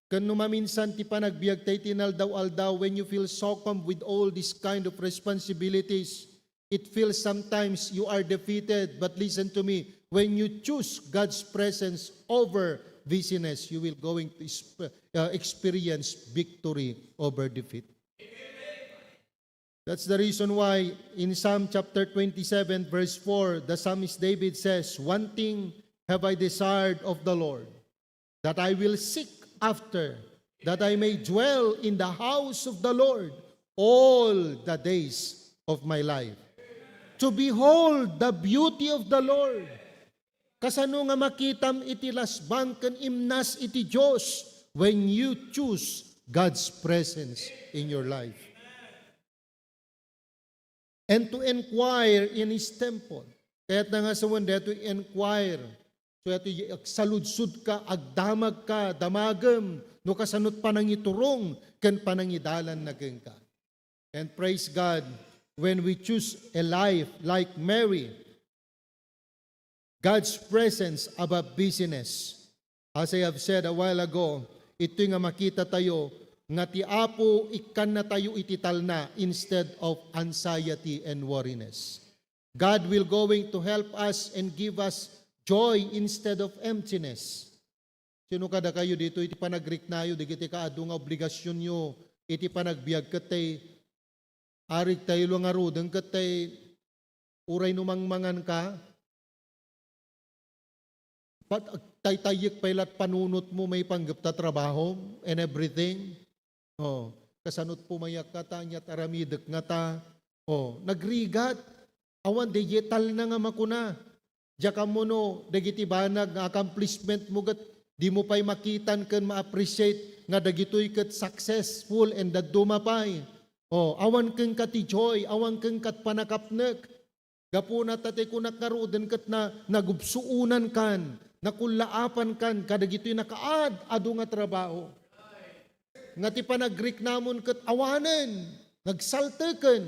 Ken no maminsan ti panagbiagta iti inaldaw-aldaw, when you feel succumbed with all this kind of responsibilities, it feels sometimes you are defeated. But listen to me, when you choose God's presence over busyness, you will going to exp-, uh, experience victory over defeat. That's the reason why in Psalm chapter twenty-seven, verse four, the psalmist David says, "One thing have I desired of the Lord, that I will seek after, that I may dwell in the house of the Lord all the days of my life, to behold the beauty of the Lord." Kasano nga makitam iti lasbang ken imnas iti Dios when you choose God's presence in your life? And to inquire in His temple. Kayatna nga sawen daytoy inquire. So, daytoy agsaludsodka, agdamagka, damagem, no kasanot panangiturong ken panangidalanna kenka. And praise God, when we choose a life like Mary, God's presence above busyness. As I have said a while ago, itoy nga makita tayo nga ti Apo ikkannatayo iti talna instead of anxiety and worriness. God will going to help us and give us joy instead of emptiness. Sino kadakayo ditoy ti panagriknayo dagiti kaadu nga obligasionyo iti panagbiag ket tay arig tayo ngaruden ket tay uray no mangmanganka, pat-, agtaytayyek pay lat panunotmo maipanggep ta trabaho and everything. Oh, kasanot pumayakka ta, aniat aramidek ngata. Oh, nagrigat. Awan daydiay talna nga makuna. Diak ammo no dagiti banag nga accomplishmentmo ket dimo pay makitan ken ma-appreciate nga dagitoy ket successful and dadduma pay. Oh, awan kenka ti joy, awan kenka ti panakapnek. Gapuna ta ti kunak ngaruden ket na, nagubsuonankan, nakullaapankan kadagitoy nakaad-adu nga trabaho. Nga ti panagriknamon ket awanen, nagsalteken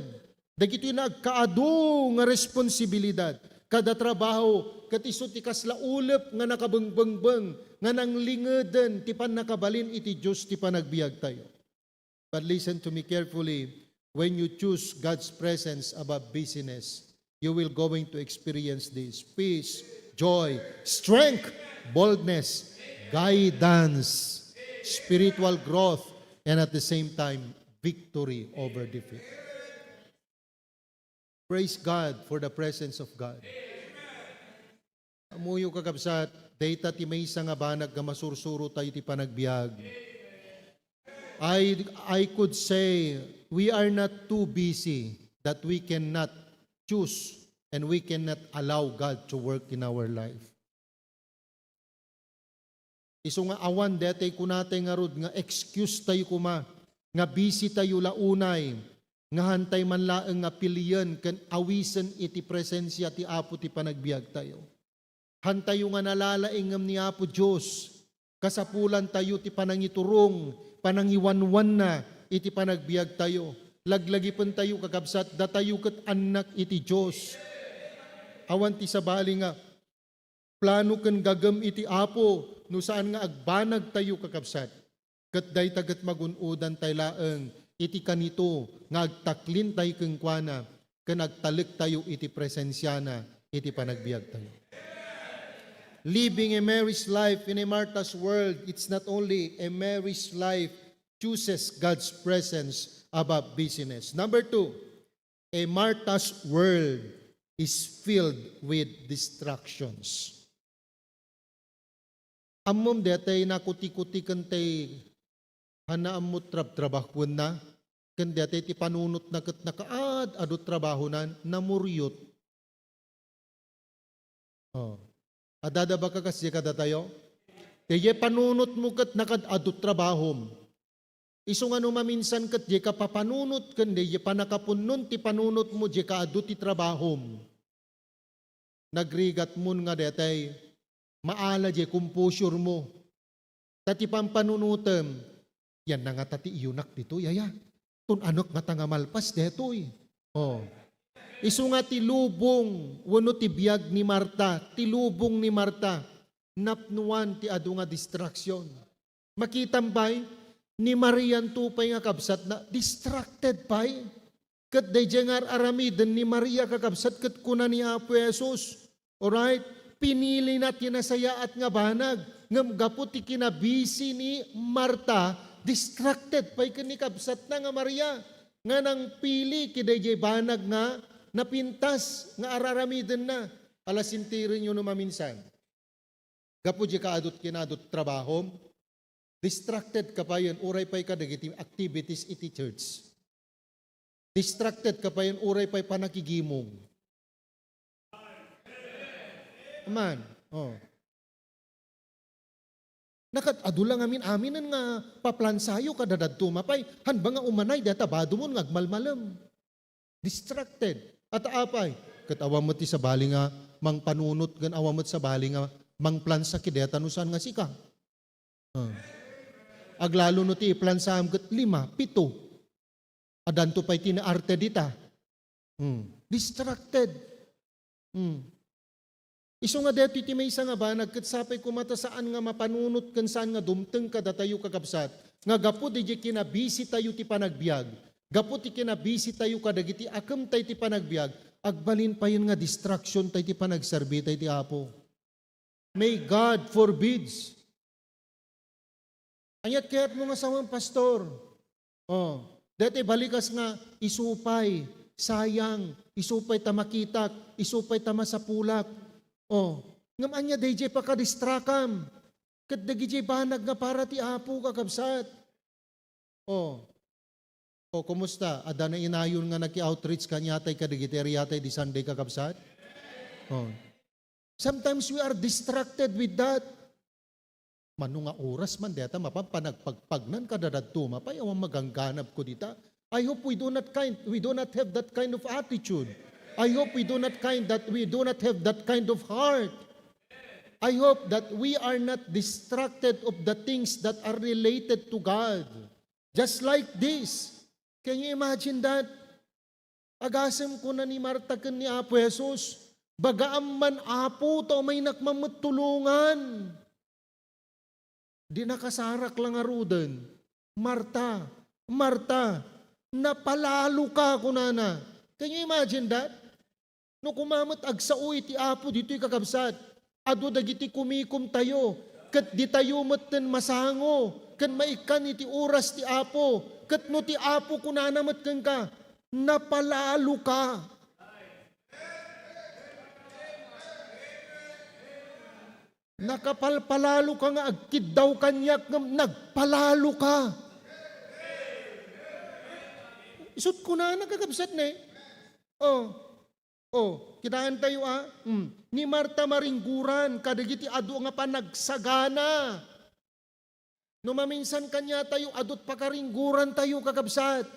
dagitoy nagkaadu nga responsibilidad kada trabaho, ket isu ti kasla ulep nga nakabengbengbeng nga nanglingeden ti pannakabalin iti Dios ti panagbiagtayo. But listen to me carefully. When you choose God's presence above busyness, you will going to experience this peace, joy, strength, boldness, guidance, spiritual growth, and at the same time, victory over defeat. Praise God for the presence of God. Ammoyo, kakabsat, dayta ti maysa nga banag nga masursuro tayo ti panagbiag. I, I could say we are not too busy that we cannot choose and we cannot allow God to work in our life. Isu nga awan detay kunatay ngarud nga excuse tayo koma, nga busy tayo la unay, nga hantay man laeng nga pilien ken awisen iti presensia ti Apo ti panagbiag tayo. Hantayo nga nalalaingem ni Apo Dios, kasapulan tayo ti panangiturong, panangiwanwanna iti panagbiag tayo. Laglagipen tayo, kakabsat, datayo ket annak iti Dios. Awan ti sabali nga plano ken gagem iti Apo no saan nga agbanag tayo, kakabsat. Ket dayta ket magun-odan tay laeng iti kanito nga agtaklin tay kenkuana ken agtalek tayo iti presensiana iti panagbiag tayo. Living a Mary's life in a Martha's world, it's not only a Mary's life chooses God's presence above busyness. Number two, a Martha's world is filled with distractions. Ammom detay nakuti-kuti ken tay hanaammo trabtrabahuenna, ken detay ti panunotna ket nakaad-adu trabahona, namuriot. Oh. Adda baka kasdi kadatayo? Dayjay panunotmo ket nakaad-adu trabahom. Isu nga no maminsan ket dayka papanunot ken dayjay pannakapunnon ti panunotmo dayka adu ti trabahom. Nagrigatmon nga detay, maala jay composure mo. Ta ti pampanunotem, yan na ngata ti iyunak ditoy, aya. Tun-anek ngata nga malpas detoy. Oh. Isu nga ti lubong wenno ti biag ni Marta, ti lubong ni Marta, napnoan ti adu nga distraction. Makitam pay, ni Marianto pay nga kabsatna, distracted pay. Ket dayjay nga ar-aramiden ni Maria, kakabsat, ket kuna ni Apo Jesus, alright, pinilina ti nasayaat nga banag, ngem gapu ti kinabisi ni Marta, distracted pay ken ni kabsatna nga Maria, nga nangpili kadayjay banag nga napintas nga ar-aramidenna. Ala, sintirenyo no maminsan. Gapu dayka adu ti kinadut trabahom, distracted ka payen uray pay kadagiti activities iti church. Distracted ka payen uray pay panakigimong. Aman, oh. Nakaad-adu la ngamin-aminen nga paplansayo kada dadduma pay, hanba nga umanay dayta badomon nga agmalmalem. Distracted. At apay, ket awan met ti sabali nga mangpanunot ken awan met sabali nga mangplansa kadayta no saan nga sika. Ah. Aglalo no ti iplansaam ket lima, pito. Addanto pay ti naarte dita. Hmm. Distracted. Hmm. Isu nga daytoy ti maysa nga banag ket sapay koma ta saan nga mapanunot ken saan nga dumteng kadatayo, kakabsat, nga gapu dayjay kinabisitayo ti panagbiag, gapu ti kinabisitayo kadagiti akemtay ti panagbiag, agbalin payen nga distraction tay ti panagserbi tay ti Apo. May God forbids. Aniat kayatmo nga sawen, Pastor? Oh, daytoy balikas nga isu pay, sayang, isu pay ta makitak, isu pay ta masapulak. Oh, ngem ania dayjay pakadistrakam ket dagidiay banag nga para ti Apo, kakabsat? Oh. Oh, kumusta? Adda nainayon nga naki-outreach kaniatay kadagiti area tay di Sunday, kakabsat? Oh. Sometimes we are distracted with that. Mano nga oras man dayta mapan panagpagpagnan kada dadduma pay awan magangganabko dita. I hope we do not kind, we do not have that kind of attitude. I hope we do not kind that we do not have that kind of heart. I hope that we are not distracted of the things that are related to God. Just like this. Can you imagine that? Agasem kuna ni Marta ken ni Apo Jesus, "Bagaam man, Apo, ta umaynak man met tulongan." Di nakasarak la ngaruden, "Marta, Marta, napalaloka," kunana. Can you imagine that? No koma met agsao iti Apo ditoy, kakabsat, Adu dagiti kumikomtayo, ket ditayo metten masango ken maikkan iti oras ti Apo. Ket no ti Apo kunana met kenka, "Napalaloka." Nakapalpalaloka nga agkiddaw kaniak ngem nagpalaloka. Isut' kunana, kakabsat, ne? Oh. Oh, kitaentayo, a? Hmm. Ni Marta maringguran kadagiti adu nga panagsagana. No maminsan kaniatayo, adu't pakaringgurantayo, kakabsat.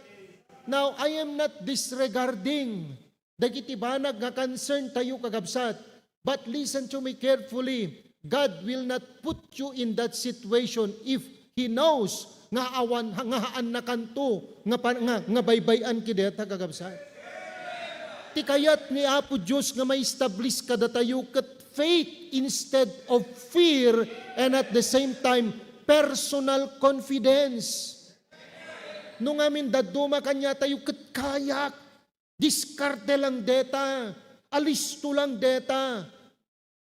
Now, I am not disregarding dagiti banag nga concern tayo, kakabsat. But listen to me carefully. God will not put you in that situation if He knows nga awan, nga haannakanto nga pa-, nga, nga baybay-an kadata, kakabsat. Ti kayat ni Apo Dios nga ma-establish kadatayo ket faith instead of fear, and at the same time, personal confidence. No ngamin dadduma kaniatayo ket kayak, diskarte lang deta, alisto lang deta.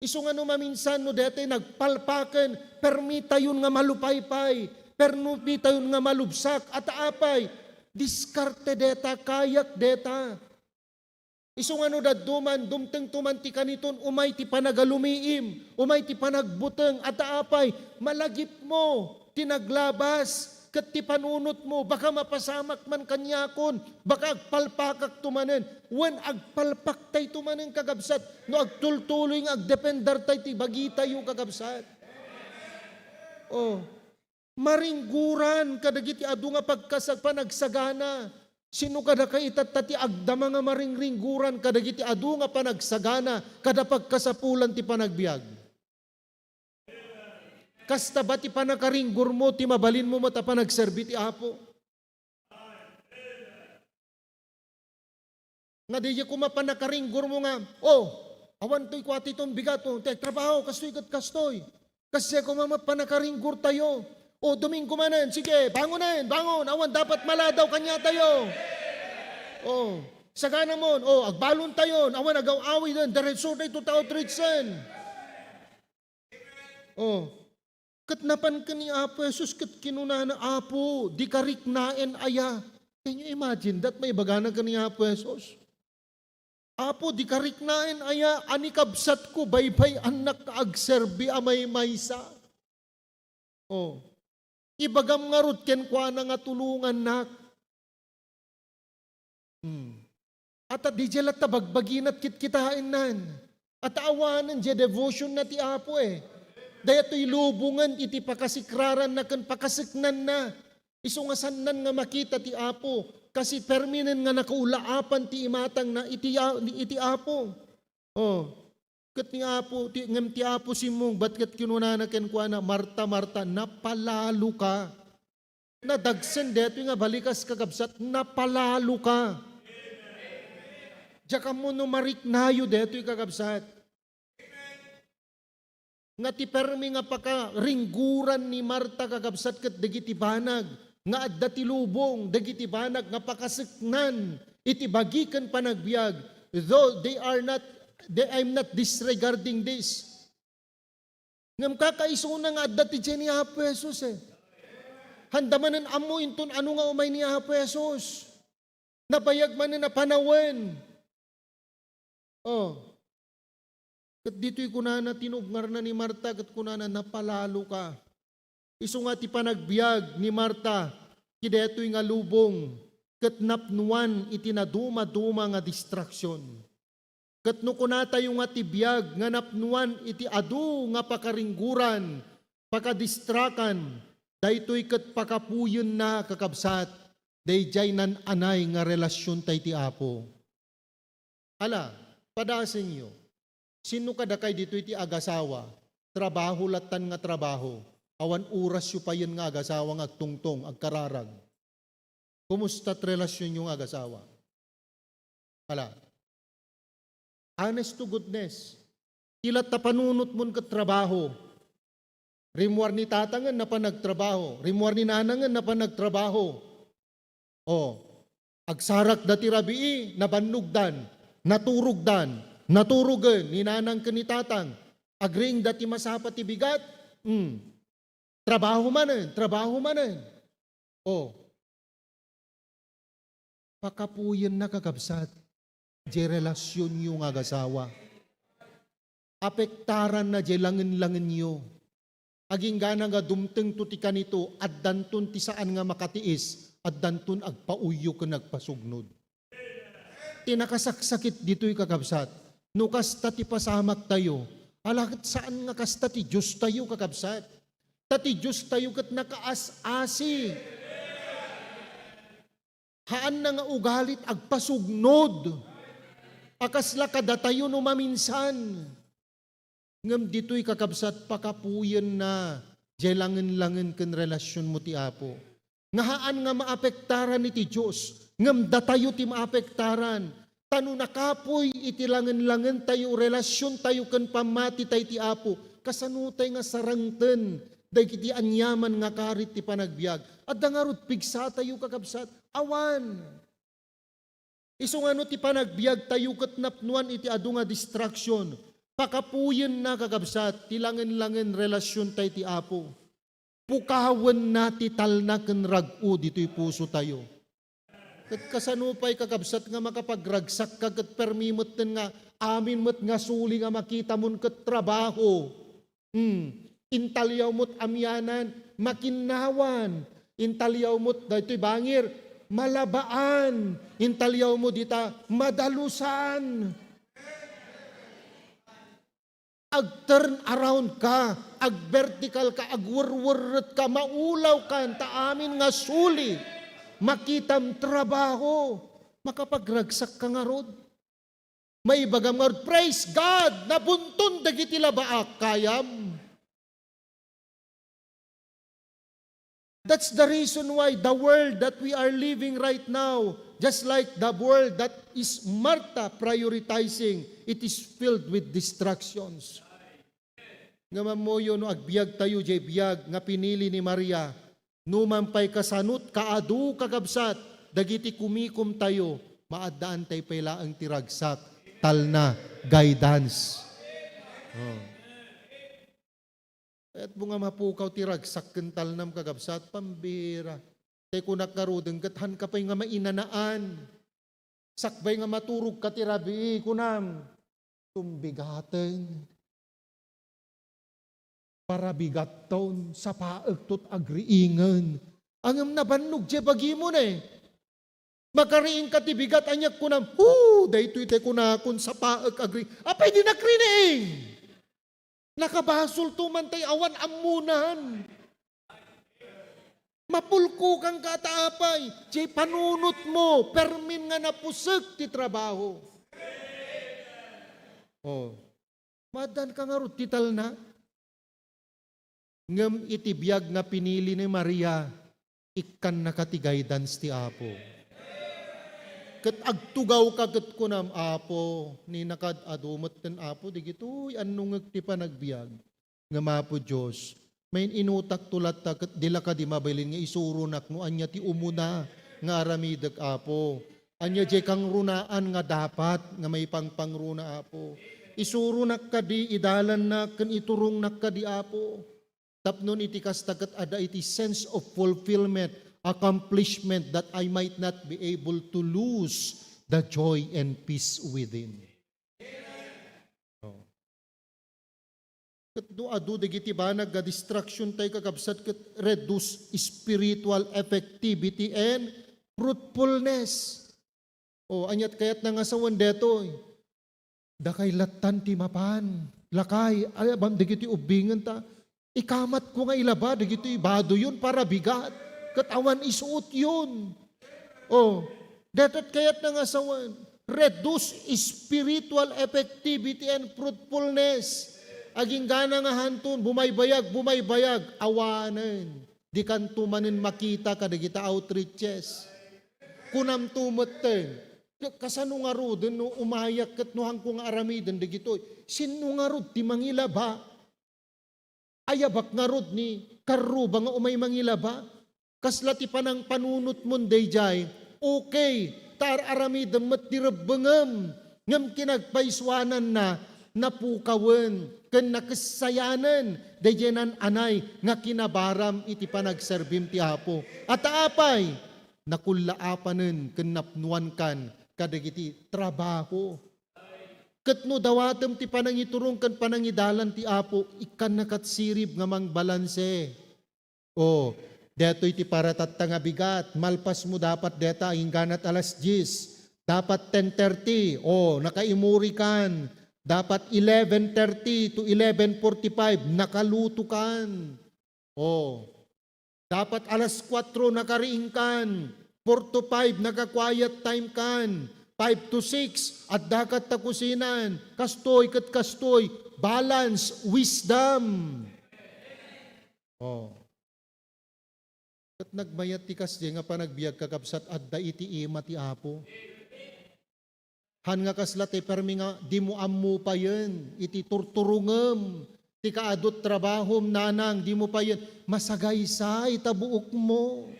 Isu nga no maminsan no deta nagpalpaken, permitayon nga malupaypay, permitayon nga malubsak, a ta apay, diskarte deta, kayak deta. Isu nga no dadduma, dumtengto man ti kaniton, umay ti panagalumiim, umay ti panagbuteng, a ta apay, malagipmo ti naglabas, ket ti panunotmo, baka mapasamak man kaniakon, baka agpalpakakto manen, wen agpalpaktayto manen, kakabsat, no agtultuloy nga agdependertay ti bagitayo, kakabsat. Oh. Maringguran kadagiti adu nga pagkasag-, panagsagana. Sino kadakay itatta ti agdama nga maringringguran kadagiti adu nga panagsagana kada pagkasapulan ti panagbiag? Kasta ba ti pannakaringgurmo ti mabalinmo met a panagserbi ti Apo? Nga diay koma pannakaringgurmo nga, "Oh, awan toy kuatiton bigat, oh, ti agtrabaho, kastoy ket kastoy." Kasdiay koma met pannakaringgurtayo. "Oh, Domingo manen, sige, bangonen, bangon, awan dapat maladaw kaniatayo." Oh, saganamon, oh, agbalontayon, awan agaw-awiden, diretso dayto ta outreachen. Oh. Ket napan ken ni Apo Jesus ket kinunana, "Apo, dika riknaen aya?" Can you imagine that? Maibagana ken ni Apo Jesus, "Apo, dika riknaen aya a ni kabsatko baybay-annak nga agserbi a maymaysa?" Oh. Ibagam ngarud kenkuana nga tulongannak. Hmm. Ata diay latta bagbagina ti kitkitaennan. Ata awanen diay devotion na ti Apo, eh. Daytoy lubongen iti pakasikraranna ken pakaseknanna. Isu nga saannan nga makita ti Apo, kasi perminen nga nakaulaapan ti imatangna iti, iti Apo. Oh. Ket ni Apo, ti, ngem ti Apo simmungbat ket kinunana kenkuana, "Marta, Marta, napalaloka." Nadagsen daytoy nga balikas, kakabsat, napalaloka. Diak ammo no mariknayo daytoy, kakabsat. Nga ti permi nga pakaringguran ni Marta, kakabsat, ket dagiti banag nga adda ti lubong, dagiti banag nga pakaseknan iti bagi ken panagbiag, though they are not, they, I'm not disregarding this. Ngem kakaisuna nga adda ti diay ni Apo Jesus, eh. Handa manen ammo inton ano nga umay ni Apo Jesus. Nabayag manen a panawen. Oh. Ket ditoy kunana, tinubngarna ni Marta, ket kunana, "Napalaloka." Isu nga ti panagbiag ni Marta iti daytoy nga lubong, ket napnoan iti nadumaduma nga distraksion. Ket no kunatayo nga ti biag nga napnoan iti adu nga pakaringguran, pakadistrakan, daytoy ket pakapuyenna, kakabsat, daydiay nan-anay nga relasionta iti Apo. Ala, padasenyo, sino kadakay ditoy ti agasawa, trabaho lattan nga trabaho, awan orasyo payen nga agasawa nga agtungtong, agkararag? Kumusta ti relasionyo nga agasawa? Ala. Honest to goodness. Ti latta panunotmon ket trabaho. Rimmuar ni tatangen napan nagtrabaho. Rimmuar ni nanangen napan nagtrabaho. Oh. Agsarakda ti rabii, nabannogdan, naturogdan, naturogen ni nanang ken ni tatang. Agriingda ti masapa ti bigat. Hmm. Trabaho manen, trabaho manen. O. Pakapuyenna, kakabsat, jay relasionyo nga agasawa. Apektaranna jay langen-langenyo. Aginggana nga dumtengto ti kanito, addanton ti saan nga makatiis, addanton agpauyyo ken agpasugnod. Ti nakasaksakit ditoy, kakabsat, no kasta ti pasamaktayo, ala ket saan nga kasta ti Diostayo, kakabsat. Ta ti Diostayo ket nakaas-asi. Haanna nga ugalit agpasugnod a kasla kadatayo no maminsan. Ngem ditoy, kakabsat, pakapuyenna jay langen-langen ken relasionmo ti Apo. Nga haan nga maapektaran iti Dios, ngem datayo ti maapektaran. Ta no nakapuy iti langen-langentayo, relasiontayo ken pammatitayo iti Apo, kasanotay nga sarangten dagiti aniaman nga karit ti panagbiag? Adda ngarud pigsatayo, kakabsat? Awan. Isu nga no ti panagbiagtayo ket napnoan iti adu nga distraction, pakapuyenna, kakabsat, ti langen-langen relasiontayo ti Apo. Pukawenna ti talna ken rag-o ditoy pusotayo. Ket kasano pay, kakabsat, nga makapagragsakka ket permi metten nga amin met nga suli nga makitamon ket trabaho? Hmm. Intaliaw met amianan, makinnawan. Intaliaw met daytoy bangir, malabaan. Intaliaw met dita, madalusan. Ag-turn around ka, ag-vertical ka, agwerwerret ka, maulaw ka, ta amin nga suli, makitam trabaho, makapagragsak ka ngarud. Maibagam ngarud, "Praise God! Nabunton dagiti labaak, kayam." That's the reason why the world that we are living right now, just like the world that is Martha prioritizing, it is filled with distractions. Ngem ammoyo, no agbiagtayo jay biag nga pinili ni Maria, numan pay kasanot kaadu, kakabsat, dagiti kumikomtayo, maaddaantay pay laeng ti ragsak, talna, guidance. Oh. Kayatmo nga mapukaw ti ragsak ken talnam, kakabsat? Pambira. Tay kunak ngaruden ket haanka pay nga mainanaan. Sakbay nga maturogka ti rabii, kunam, "Tumbigaten. Parabigatton, sapaekto ti agriingen." Ngem nabannog jay bagimo ne. Makariingka ti bigat, ania kunam, "Hu, daytoy ti kunakon, sapaek agri-." Apay di nakriing? Nakabasolto man tay awan ammonan. Mapulkokanka ta apay, jay panunotmo, permin nga napusek ti trabaho. Oh. Maaddaanka ngarud ti talna. Ngem iti biag nga pinili ni Maria, ikkannaka ti guidance ti Apo. Ket agtugawka ket kunam, "Apo, ni nakaad-adu met ken Apo, digitoy annongek ti panagbiag." Ngem Apo Dios, main-inutakto latta ket di la kadi mabalin nga isuronak no ania ti umuna nga aramidek, Apo. Ania jay kangrunaan nga dapat nga maipangpangruna, Apo. Isuronak kadi, idalannak ken iturongnak kadi, Apo. Tapno iti kasta ket adda iti sense of fulfillment, accomplishment, that I might not be able to lose the joy and peace within. Oh. Ket no adu dagiti banag nga distraction tayo, kakabsat, ket reduce spiritual effectivity and fruitfulness. O, aniat kayatna nga sawen detoy? Dakay lattan ti mapan. Lakay, ay, abam dagiti ubbingen ta. Ikamatko nga ilaba dagitoy badoyon, parabigat. Ket awan isuotyon. O, daytoy kayatna nga sawen. Reduce spiritual effectivity and fruitfulness. Aginggana nga hanton, bumaybayag, bumaybayag, awanen. Dikanto manen makita kadagita outreaches. Kunamto metten, "Ka-, kasano ngaruden no umayak ket no haanko nga aramiden dagitoy? Sinno ngarud ti mangilaba? Ayabak ngarud ni karruba nga umay mangilaba?" Kasla ti panangpanunotmon daydiay, okay, ta ar-aramidem met ti rebbengem, ngem kinagpaysuananna, napukawen. ken nakessayanen daydiay naan-anay nga kinabaram iti panagserbim ti Apo. A ta apay, nakullaapanen ken napnuankan kadagiti trabaho. Ket no dawatem ti panangiturong ken panangidalan ti Apo, ikkannakat sirib nga mangbalanse. O, detoy ti paratatta nga bigat. Malpasmo dapat deta, ingganat alas dies. Dapat ten thirty. O, nakaimurikan. Dapat eleven thirty to eleven forty-five, nakalutokan. O, dapat alas kuatro nakariingkan. Four to five, naka-quiet time kan. Five to six, addakat ta kusinan. Kastoy ket kastoy. Balance, wisdom. O. Ket nagmayat ti kasdiay nga panagbiag, kakabsat, adda iti ima ti Apo. Han nga kasla ti permi nga dimo ammo payen iti turturongem, ti kaadut trabahom, nanang, dimo payen masagaysay ta buokmo.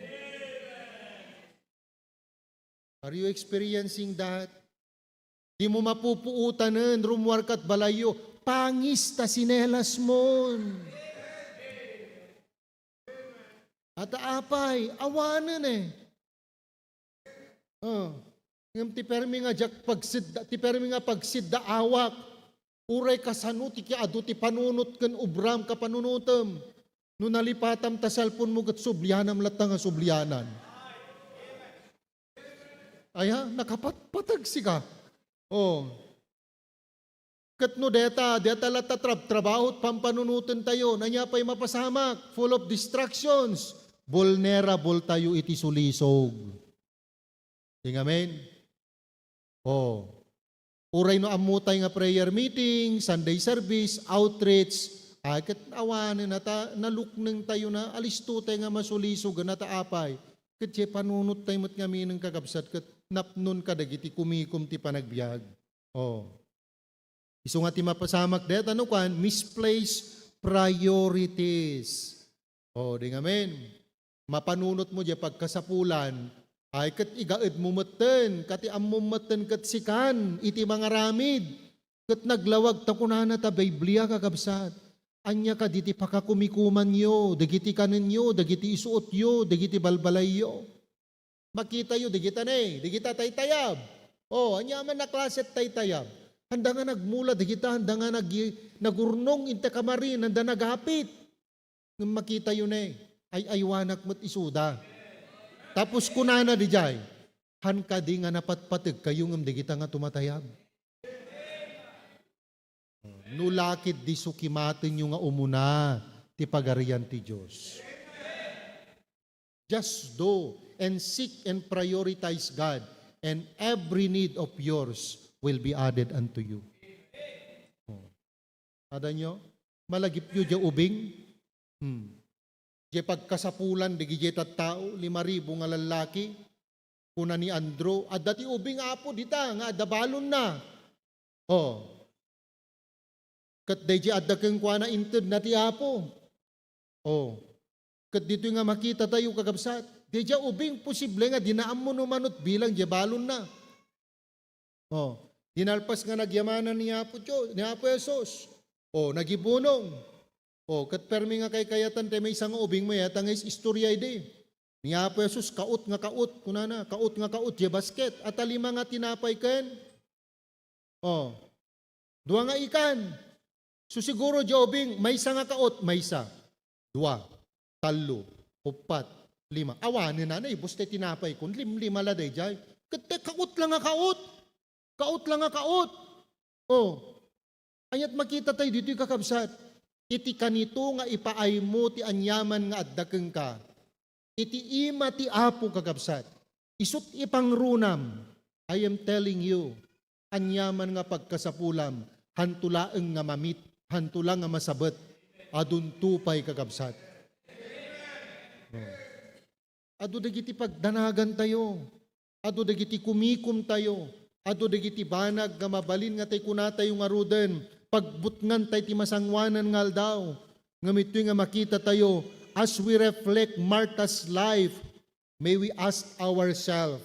Are you experiencing that? Dimo mapupuotanen, rummuar kat balayyo, pangis ta sinelasmon. A ta apay, awanen e. O, ngem ti permi nga diak pagsidda, ti permi nga pagsiddaawak, uray kasano ti kaadu ti panunot ken obram, kapanunotem. No nalipatam ta cellphone mo ket sublianam latta nga sublianan. Aya, nakapatpateg sika. O. Ket no deta, deta latta trab-, trabaho, pampanunoten tayo, ania pay mapasamak, full of distractions, vulnerable tayo iti sulisog. Sing amen? O. Uray no ammotay nga prayer meeting, Sunday service, outreach, ay ket awanen a ta, nalukneng tayo na, alisto tayo nga masulisog, a ta apay. Ket diay panunot tayo met ngamin, kakabsat, ket napnon kadagiti kumikom ti panagbiag. O. Isu nga ti mapasamak deta no kuan, misplaced priorities. O, di ngamin. Mapanunot mo diay pagkasapulan, ay ket igaed mo metten, ket ti ammom metten ket sikan iti mangaramid. Ket naglawag ta kunana ta Biblia, kakabsat. Ania kadi ti pakakumikumanyo, dagiti kanenyo, dagiti isuotyo, dagiti balbalayyo? Makitayo dagita ne, dagita taytayab. O, ania man a klase ti taytayab? Handa nga nagmula dagita, handa nga nag-, nagurnong inta kamarin, handa nagapit. Ngem makitayo ne, ay-aywanak met isuda. Tapos kunana didiay, "Han kadi nga napatpategkayo ngem dagita nga tumatayab?" No la ketdi sukimatenyo nga umuna ti Pagarian ti Dios. Just do and seek and prioritize God, and every need of yours will be added unto you. O. Adanyo? Malagipyo diay ubing? Hmm. Diay pagkasapulan dagiti tattao, lima ribu nga lallaki, kuna ni Andrew, "Adda ti ubing, Apo, dita nga adda balonna." O. Ket daydiay adda kenkuana, intedna ti Apo. O. Ket ditoy nga makitatayo, kakabsat, daydiay ubing, posible nga dina ammo no manut bilang diay balonna. O, dinalpas nga nagyamanan ni Apo Dios, ni Apo Jesus. O, nagibunong. O, ket permi nga kaykayatan ti maysa nga ubing, mayat nga is-, istorya idi. Ni Apo Jesus, "Kaut nga kaut," kunana, "kaut nga kaut diay basket. Ata lima nga tinapay ken, o, dua nga ikan." So, siguro diay ubing, maysa nga kaut, maysa, dua, tallo, uppat, lima. Awanen a naibus ti tinapay kon limlima la daydiay. Ket ti kaut la nga kaut. Kaut la nga kaut. O, aniat makitatayo ditoy, kakabsat? Iti kanito nga ipaaymo ti aniaman nga adda kenka, iti ima ti Apo, kakabsat. Isut' ipangrunam, I am telling you, aniaman nga pagkasapulam, hanto laeng nga mamit, hanto la nga masabet, adunto pay, kakabsat. O. Adu dagiti pagdanagantayo. Adu dagiti kumikomtayo. Adu dagiti banag nga mabalin nga tay kunatayo ngaruden, pagbutngan tay ti masangoanan nga aldaw. Ngem itoy nga makitatayo, as we reflect Martha's life, may we ask ourselves,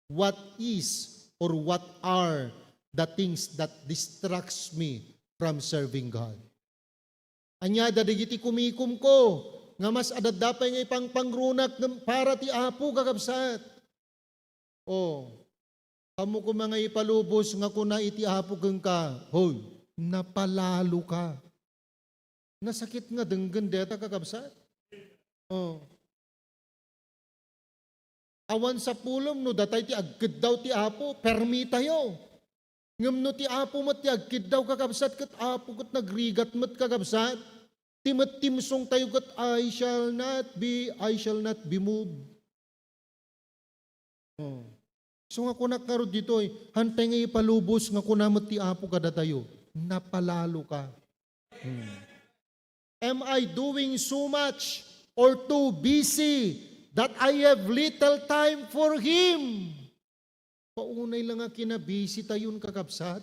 "What is or what are the things that distracts me from serving God?" Ania dagiti kumikumko nga mas adda pay nga ipangpangrunak ngem para ti Apo, kakabsat? O, ammo koma nga ipalubos nga kuna iti Apo kenka, "Hoy, napalaloka." Nasakit nga denggen deta, kakabsat. O. Awan sapulem no datay ti agkiddaw ti Apo, permitayo. Ngem no ti Apo met ti agkiddaw, kakabsat, ket Apo ket nagrigat met, kakabsat, ti mettimsongtayo ket, "I shall not be, I shall not be moved." Oh. So nga kunak ngarud ditoy, hantay nga ipalubos nga kuna met ti Apo kadatayo, "Napalaloka." Hmm. Am I doing so much or too busy that I have little time for Him? Paunay la nga kinabisitayon, kakabsat.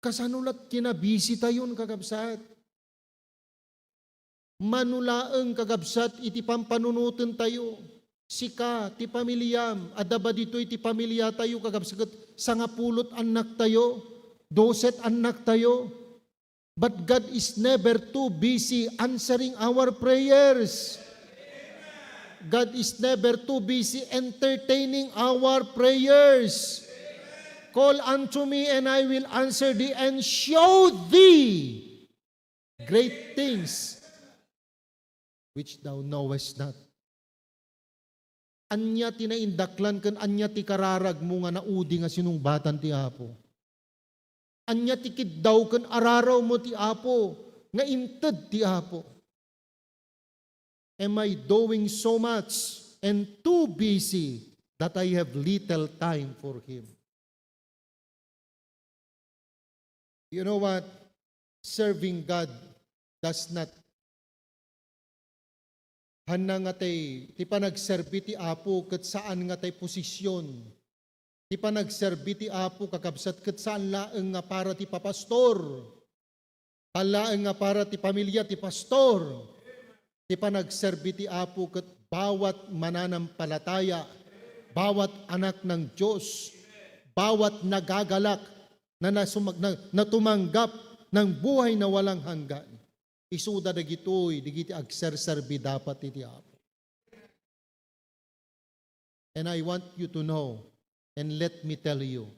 Kasano lat kinabisitayon, kakabsat? Mano laeng, kakabsat, iti pampanunotentayo. Sika, ti pamiliam, adda ba ditoy ti pamiliatayo, kakabsat, ket sangapulot annaktayo, doset annaktayo? But God is never too busy answering our prayers. God is never too busy entertaining our prayers. "Call unto me and I will answer thee and show thee great things which thou knowest not." Ania ti naindaklan ken ania ti kararagmo nga naudi nga sinungbatan ti Apo? Ania ti kiddaw ken ararawmo ti Apo nga inted ti Apo? Am I doing so much and too busy that I have little time for Him? You know what? Serving God does not, hanna nga tay, ti panagserbi ti Apo ket saan nga tay posisyon. Ti panagserbi ti Apo, kakabsat, ket saan laeng nga para ti papastor. Saan laeng nga para ti pamilia ti pastor. Ti panagserbi ti Apo ket bawat mananampalataya, bawat anak ng Dios, bawat nagagalak na nasumag-, na, na tumanggap ng buhay na walang hanggan. Isuda dagitoy, dagiti agserserbi dapat iti Apo. And I want you to know, and let me tell you,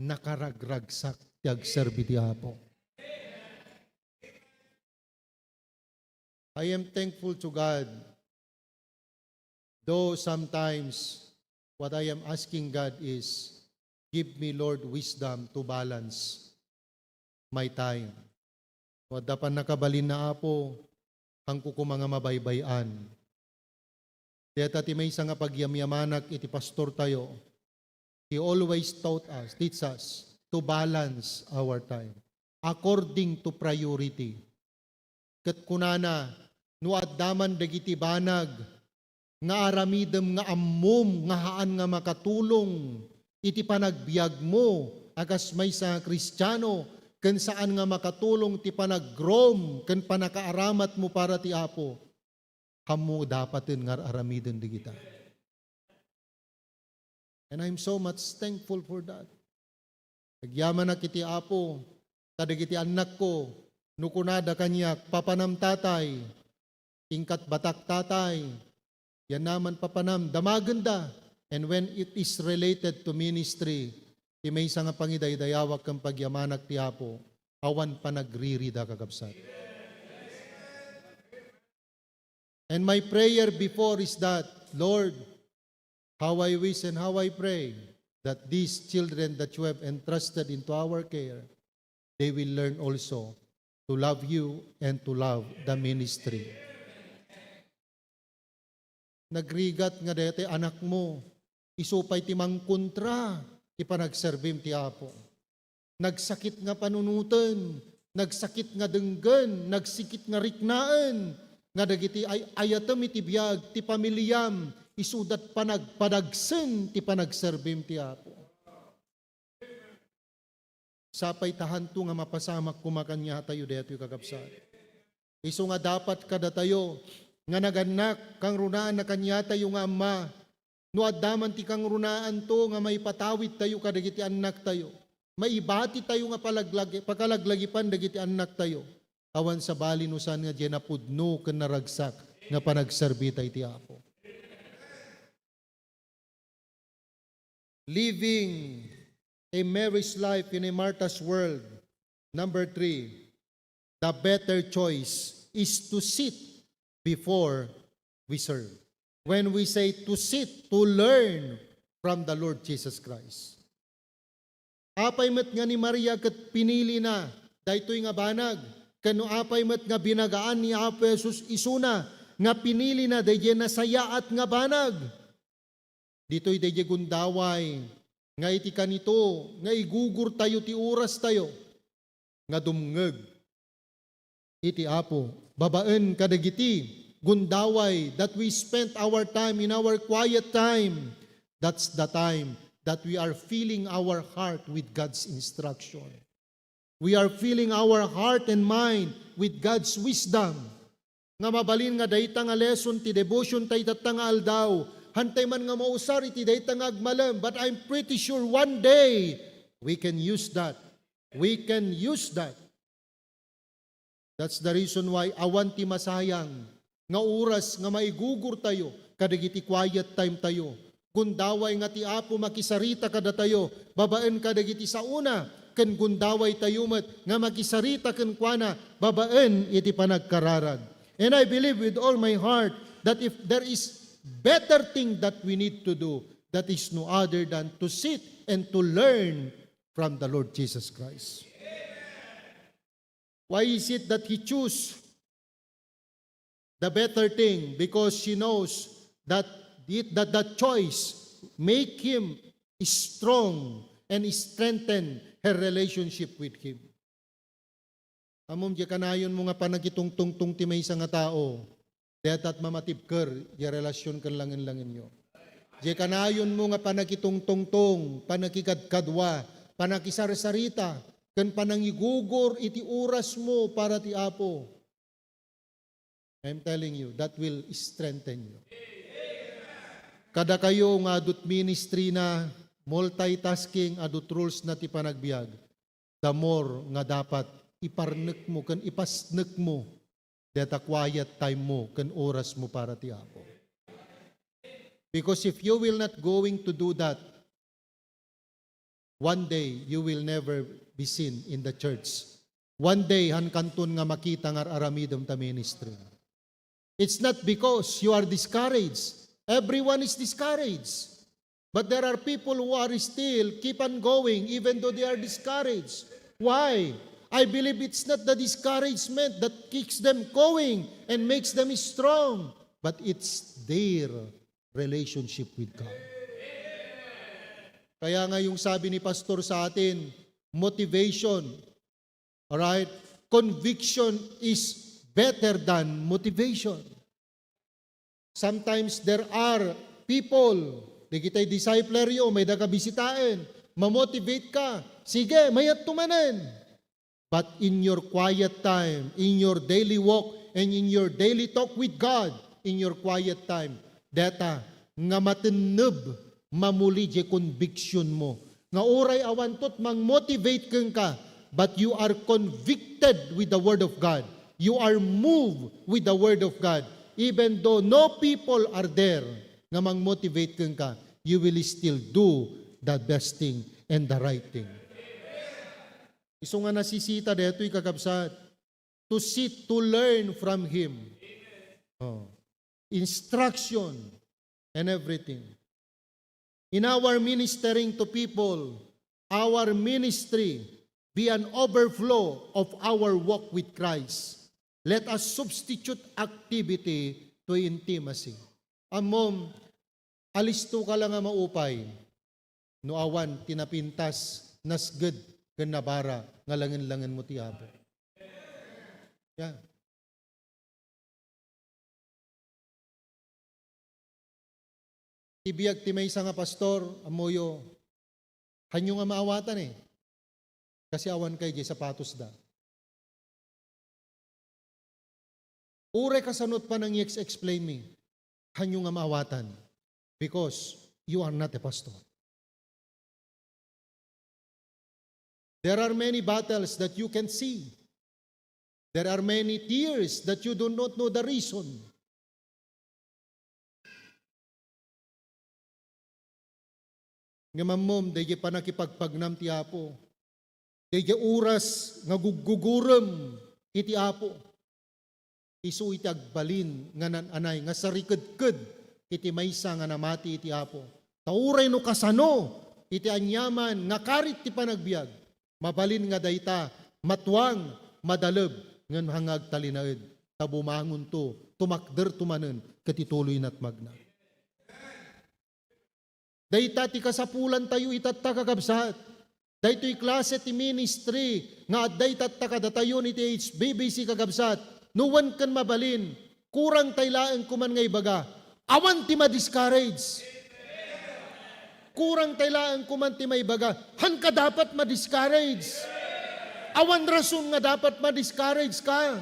nakaragragsak ti agserbi ti Apo. I am thankful to God, though sometimes what I am asking God is, "Give me, Lord, wisdom to balance my time." No adda pannakabalinna, Apo, haanko koma nga mabaybay-an. Dayta ti maysa nga pagyamyamanak iti pastortayo. He always taught us, teach us to balance our time according to priority. Ket kunana, "No adda man dagiti banag nga aramidem nga ammom nga haan nga makatulong iti panagbiagmo a kas maysa nga Kristiano, ken saan nga makatulong ti panag-groom ken pannakaaramatmo para ti Apo, ammo dapaten nga ar-aramiden dagita." And I'm so much thankful for that. Agyamanak iti Apo, kadagiti annakko, no kunada kaniak, "Papanam, tatay," "Inkatbatak, tatay," yan naman papanam, damagenda. And when it is related to ministry, ti maysa nga pangidaydayawak ken pagyamanak ti Apo, awan panagririda, kakabsat. And my prayer before is that, "Lord, how I wish and how I pray that these children that you have entrusted into our care, they will learn also to love you and to love the ministry." Nagrigat nga daytoy anakmo, isu pay ti mangkontra ti panagserbim ti Apo. Nagsakit nga panunoten, nagsakit nga denggen, nagsakit nga riknaen, nga dagiti ay-ayatem iti biag ti pamiliam, isudat panagpadagsen ti panagserbim ti Apo. Sapay ta hanto nga mapasamak koma kaniatayo daytoy, kakabsat. Isu nga dapat kadatayo nga nagannak, kangrunaan na kaniatayo nga Ama, no adda man ti kangrunaanto nga maipatawidtayo kadagiti annaktayo, maibati tayo nga palaglagi-, pakalaglagipan dagiti annak tayo. Awan sabali no saan nga diay napudno ken naragsak nga panagserbi tayo iti Apo. Living a marriage life in a Martha's world. Number three, the better choice is to sit before we serve. When we say to sit, to learn from the Lord Jesus Christ. Apay met nga ni Maria ket pinilina daytoy nga banag? Ken no apay met nga binagaan ni Apo Jesus isuna nga pinilina daydiay nasayaat nga banag? Ditoy daydiay gundaway nga iti kanito nga igugurtayo ti orastayo nga dumngeg iti Apo, babaen kadagiti gundaway that we spent our time in our quiet time. That's the time that we are filling our heart with God's instruction. We are filling our heart and mind with God's wisdom. Nga mabalin nga dayta nga lesson ti devotion tayo tatta nga aldaw, hantay man nga mausar iti dayta nga agmalem, but I'm pretty sure one day we can use that. We can use that. That's the reason why awan ti masayang nga oras nga maigugurtayo kadagiti quiet time tayo. Gundaway nga ti Apo makisarita kadatayo babaen kadagiti saona, ken gundaway tayo met nga makisarita kenkuana babaen iti panagkararag. And I believe with all my heart that if there is better thing that we need to do, that is no other than to sit and to learn from the Lord Jesus Christ. Why is it that he choose the better thing? Because she knows that it, that, that choice make him strong and strengthen her relationship with him. Ammom, diay kanayonmo nga panagitungtungtong ti maysa nga tao, dayta ti mamatibker diay relasion ken langenlangenyo. Diay kanayonmo nga panagitungtungtong, panagikadkadua, panakisarsarita, ken panangigugur iti orasmo para ti Apo. I'm telling you, that will strengthen you. Kadakayo nga adut ministry na, multitasking, adut roles na ti panagbiag, the more nga dapat iparnekmo ken ipasnekmo dayta quiet time mo ken orasmo para ti Apo. Because if you will not going to do that, one day you will never be seen in the church. One day, hankanton nga makita nga ar-aramidem ta ministry. It's not because you are discouraged. Everyone is discouraged. But there are people who are still keep on going even though they are discouraged. Why? I believe it's not the discouragement that keeps them going and makes them strong, but it's their relationship with God. Kaya nga yung sabi ni Pastor sa atin, motivation, alright? Conviction is better than motivation. Sometimes there are people, dagiti discipleryo, mayda ka bisitaen, mamotivate ka. Sige, mayat tumanen. But in your quiet time, in your daily walk, and in your daily talk with God, in your quiet time, dayta nga matenneb, mamuli diay conviction mo. Nga uray awanto ti mang-motivate kenka, but you are convicted with the Word of God. You are moved with the Word of God. Even though no people are there nga mang-motivate kenka, you will still do the best thing and the right thing. Isu nga nasisita daytoy, kakabsat, to sit, to learn from Him. Oh. Instruction and everything. In our ministering to people, our ministry be an overflow of our walk with Christ. Let us substitute activity to intimacy. Ammom, alisto ka la nga maupay no awan ti napintas, nasged, ken nabara nga langen-langenmo ti Apo. Yeah. Ti biag ti maysa nga pastor, ammoyo, hanyo nga maawatan eh. Kasi awan kay diay sapatosda. Uray kasano ti panang-i-explain mi, hanyo nga maawatan. Because you are not a pastor. There are many battles that you can see. There are many tears that you do not know the reason. Ngem ammom, daydiay pannakipagpagnam ti Apo. Daydiay oras nga guggugurem iti Apo. Isu iti agbalin nga nan-anay nga sarikedked iti maysa nga namati iti Apo. Ta uray no kasano iti aniaman nga karit ti panagbiag, mabalin nga dayta matuang, madaleb, ngem nga agtalinaed, ta bumangonto, tumakderto manen ket ituloy natmagna. Dayta ti kasapulantayo itatta, kakabsat. Daytoy klase ti ministry nga adda itatta kadatayon iti H B B C, kakabsat. No wen ken mabalin, kurang tay laeng koman nga ibaga, awan ti ma-discourage. Kurang tay laeng koman ti maibaga, han ka dapat ma-discourage. Awan rason nga dapat ma-discourage ka.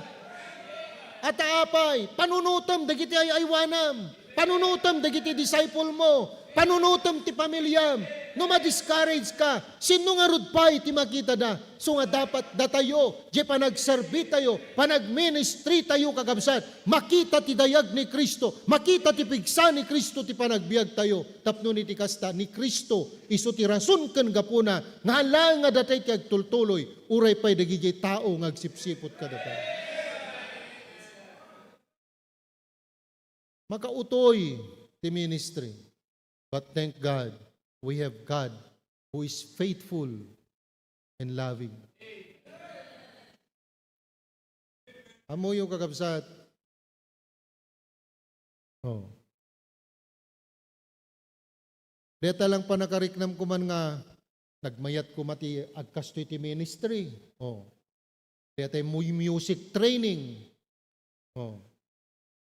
Ata apay, panunotem dagiti ay-aywanam. Panunotem dagiti disciple mo. Panunotem ti pamiliam. No ma-discourage ka, sino ngarud pay ti makitada? So nga dapat datayo, diay panagserbitayo, panagministritayo, kakabsat, makita ti dayag ni Cristo, makita ti pigsa ni Cristo ti panagbiagtayo. Tapno iti kasta, ni Cristo isu ti rason ken gapuna nga ala nga datay ti agtultuloy, uray pay dagidiay tao nga agsipsiput kadakuada. Makautoy ti ministry. But thank God, we have God who is faithful and loving. Ammoyo, kakabsat. Oh. Deta lang panakariknam koman nga nagmayat koma ti agkastoy ti ministry. Oh. Deta mu-, music training. Oh.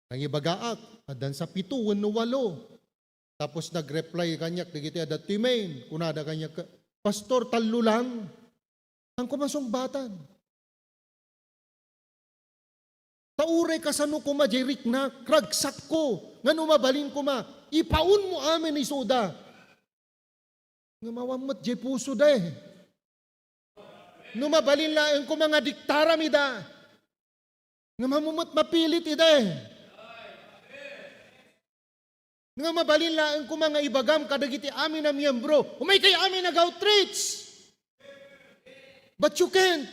Nangibagaak, addan sa pito wenno walo. Tapos nag-reply kaniak dagiti adda ti main, kunada kaniak, "Pastor, tallo lang." Ang kumasungbatan. Ta uray kasano koma diay riknak, ragsakko, nga no mabalin koma, ipaunmo amin isuda. Nga awan met diay pusoda eh. No mabalin laeng koma nga diktaram ida, nga awan met mapilit ida eh. Nga mabalin laeng koma nga ibagam kadagiti amin a miyembro, "Umaykayo amin ag-outreach." But you can't.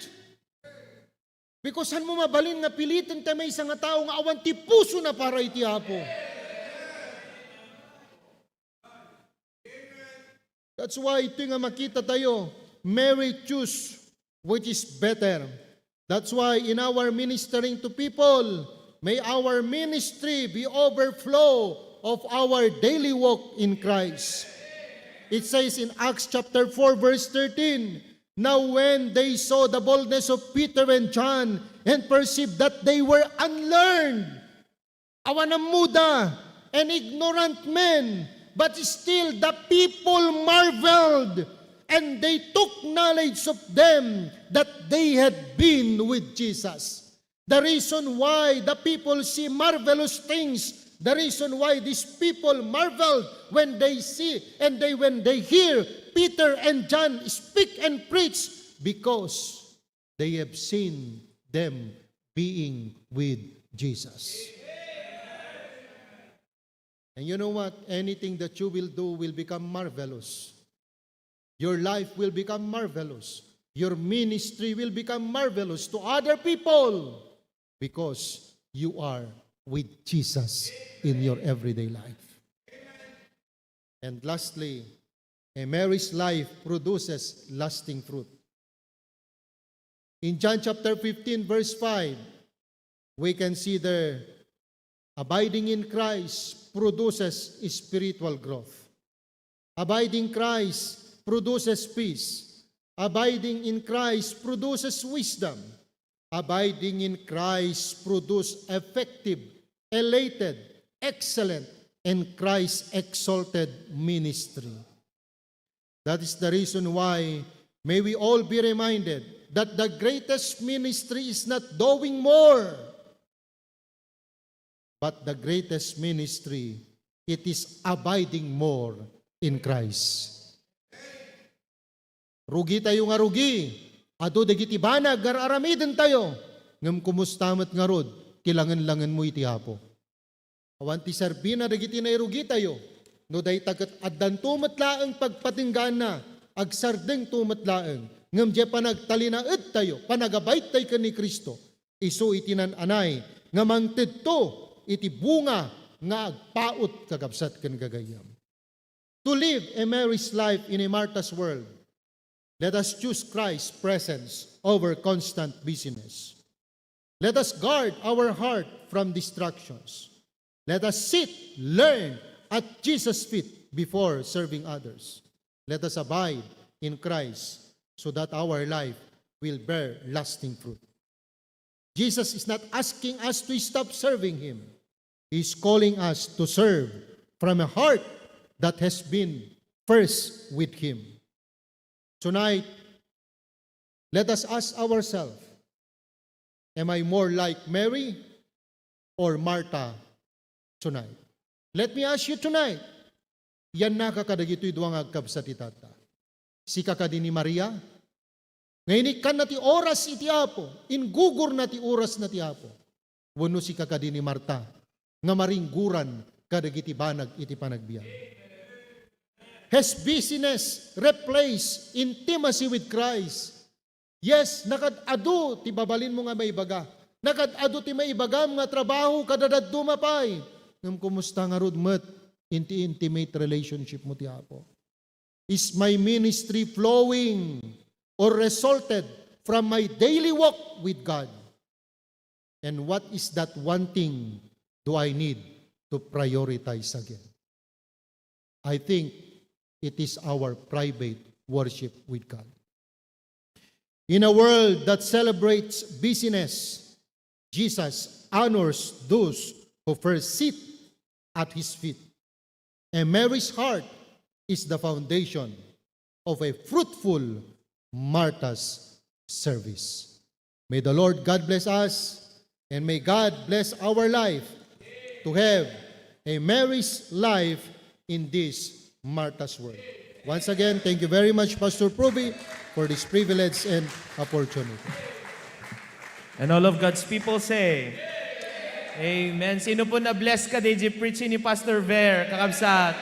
Because han mo mabalin nga piliten ti maysa nga tao nga awan ti pusona para iti Apo. That's why itoy nga makita tayo, Mary choose which is better. That's why in our ministering to people, may our ministry be overflow of our daily walk in Christ. It says in Acts chapter four, verse thirteen, "Now when they saw the boldness of Peter and John and perceived that they were unlearned," awan a muda and ignorant men, but still the people marveled, and they took knowledge of them that they had been with Jesus. The reason why the people see marvelous things, the reason why these people marveled when they see and they, when they hear Peter and John speak and preach, because they have seen them being with Jesus. And you know what? Anything that you will do will become marvelous. Your life will become marvelous. Your ministry will become marvelous to other people because you are with Jesus in your everyday life. And lastly, a Mary's life produces lasting fruit. In John chapter fifteen, verse five, we can see there, abiding in Christ produces spiritual growth. Abiding Christ produces peace. Abiding in Christ produces wisdom. Abiding in Christ produces effective, elated, excellent, and Christ-exalted ministry. That is the reason why may we all be reminded that the greatest ministry is not doing more, but the greatest ministry, it is abiding more in Christ. Rugi tayo nga rugi Adu dagiti banag nga ar-aramidentayo, ngem kumusta met ngarud ti langen-langenmo iti Apo? Awan ti serbina dagiti nairugitayo, no dayta ket addanto met laeng pagpatenggaanna, agsardengto met laeng, ngem diay panagtalinaedtayo, panagabaytayo ken ni Cristo, isu iti nan-anay nga mangtedto iti bunga nga agpaut, kakabsat ken gagayyem. To live a Mary's life in a Martha's world, let us choose Christ's presence over constant busyness. Let us guard our heart from distractions. Let us sit, learn at Jesus' feet before serving others. Let us abide in Christ so that our life will bear lasting fruit. Jesus is not asking us to stop serving Him. He is calling us to serve from a heart that has been first with Him. Tonight, let us ask ourselves, am I more like Mary or Martha tonight? Let me ask you tonight, yannaka kadagitoy dua nga agkabsat itatta. Sika kadi ni Maria? Nga inikkanna ti oras iti Apo, inggugurna ti orasna ti Apo. Wenno sika kadi ni Marta, nga maringguran kadagiti banag iti panagbiag? Has busyness replaced intimacy with Christ? Yes, nakad-adu ti mabalinmo nga maibaga. Nakad-adu ti maibagam nga trabaho kada dadduma pay. Ngem kumusta ngarud met iti intimate relationship mo ti Apo? Is my ministry flowing or resulted from my daily walk with God? And what is that one thing do I need to prioritize again? I think it is our private worship with God. In a world that celebrates busyness, Jesus honors those who first sit at His feet. A Mary's heart is the foundation of a fruitful Martha's service. May the Lord God bless us, and may God bless our life to have a Mary's life in this Martha's world. Once again, thank you very much, Pastor Pruby, for this privilege and opportunity. And all of God's people say, Amen. Sino po na-bless kadi iti preaching ni Pastor Ver, kakabsat?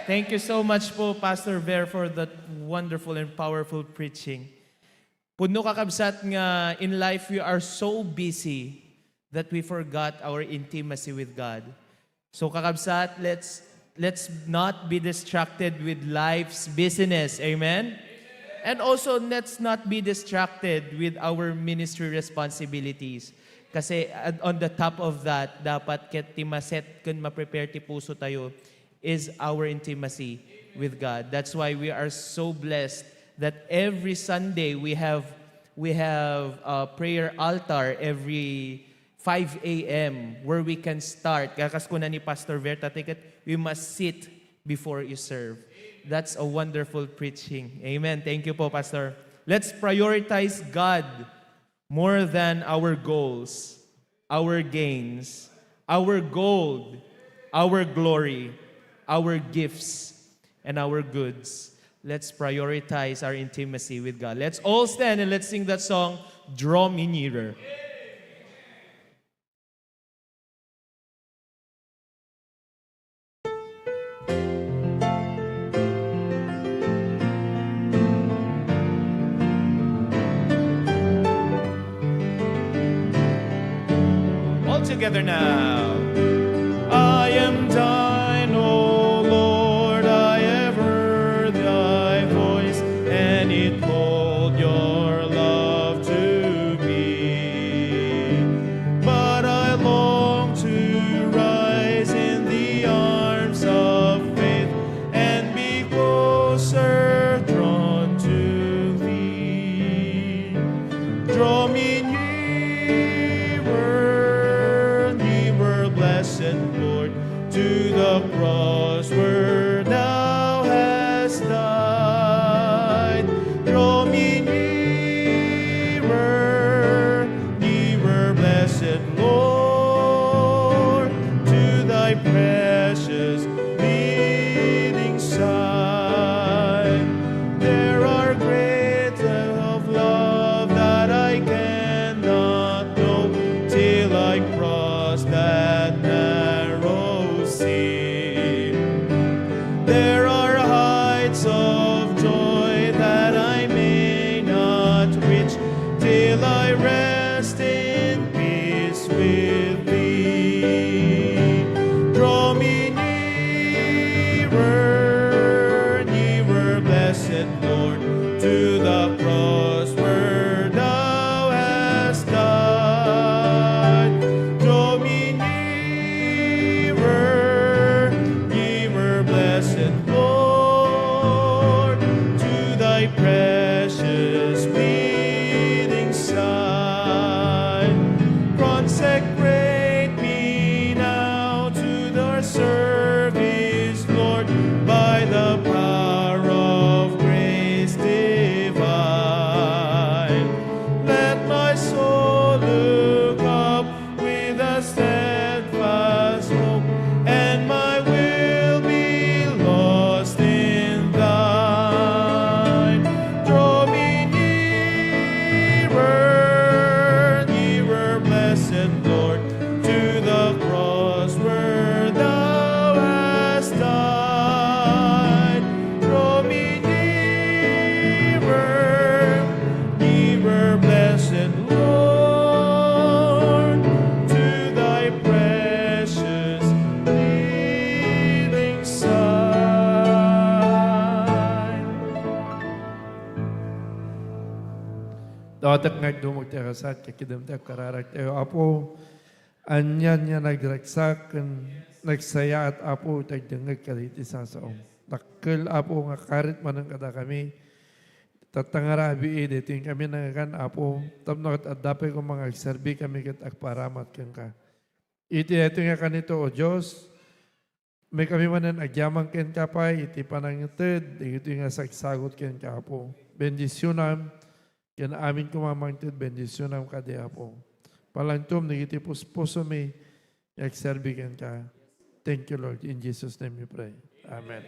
Thank you so much po, Pastor Ver, for that wonderful and powerful preaching. Pudno, kakabsat, nga in life we are so busy that we forgot our intimacy with God. So, kakabsat, let's let's not be distracted with life's busyness. Amen? And also, let's not be distracted with our ministry responsibilities. Kasi, uh, on the top of that, dapat ket ti maset ken ma-prepare ti puso tayo is our intimacy with God. That's why we are so blessed that every Sunday we have we have a prayer altar every five a.m. where we can start. Kaya kas kuna ni Pastor Ver, tatay ket, we must sit before you serve. That's a wonderful preaching. Amen. Thank you po, Pastor. Let's prioritize God more than our goals, our gains, our gold, our glory, our gifts, and our goods. Let's prioritize our intimacy with God. Let's all stand and let's sing that song, Draw Me Nearer. All together now. I am thine, O Lord, I have heard thy voice, and it called your love to me. But I long to rise in the arms of faith and be closer drawn to thee. Draw me nearer, nearer, blessed Lord, to the cross where thou hast died. Draw me nearer, nearer, blessed Lord, to thy precious bleeding side. There are great of love Awatek nga agdumog ti kasat, kakidem ti agkararag tayo, Apo. Anian nga nagragsak ken nagsayaat, Apo, ti agdengngeg kadagiti sasaom. Dakkel, Apo, nga karit manen kadakami. Tatta nga rabii, daytoy kami nangngegan, Apo. Tapno ket adda pay koma nga agserbi kami ket agparamat kenka. Iti daytoy nga kanito, O Dios, May kami manen agyaman kenka pay iti panangited dagitoy nga sagsagut kenka, Apo. Bendisionam ken amin koma a mangted, bendisionam kadi, Apo. Palangtom dagiti puspusomi nga agserbi kenka. Thank you, Lord. In Jesus' name we pray. Amen.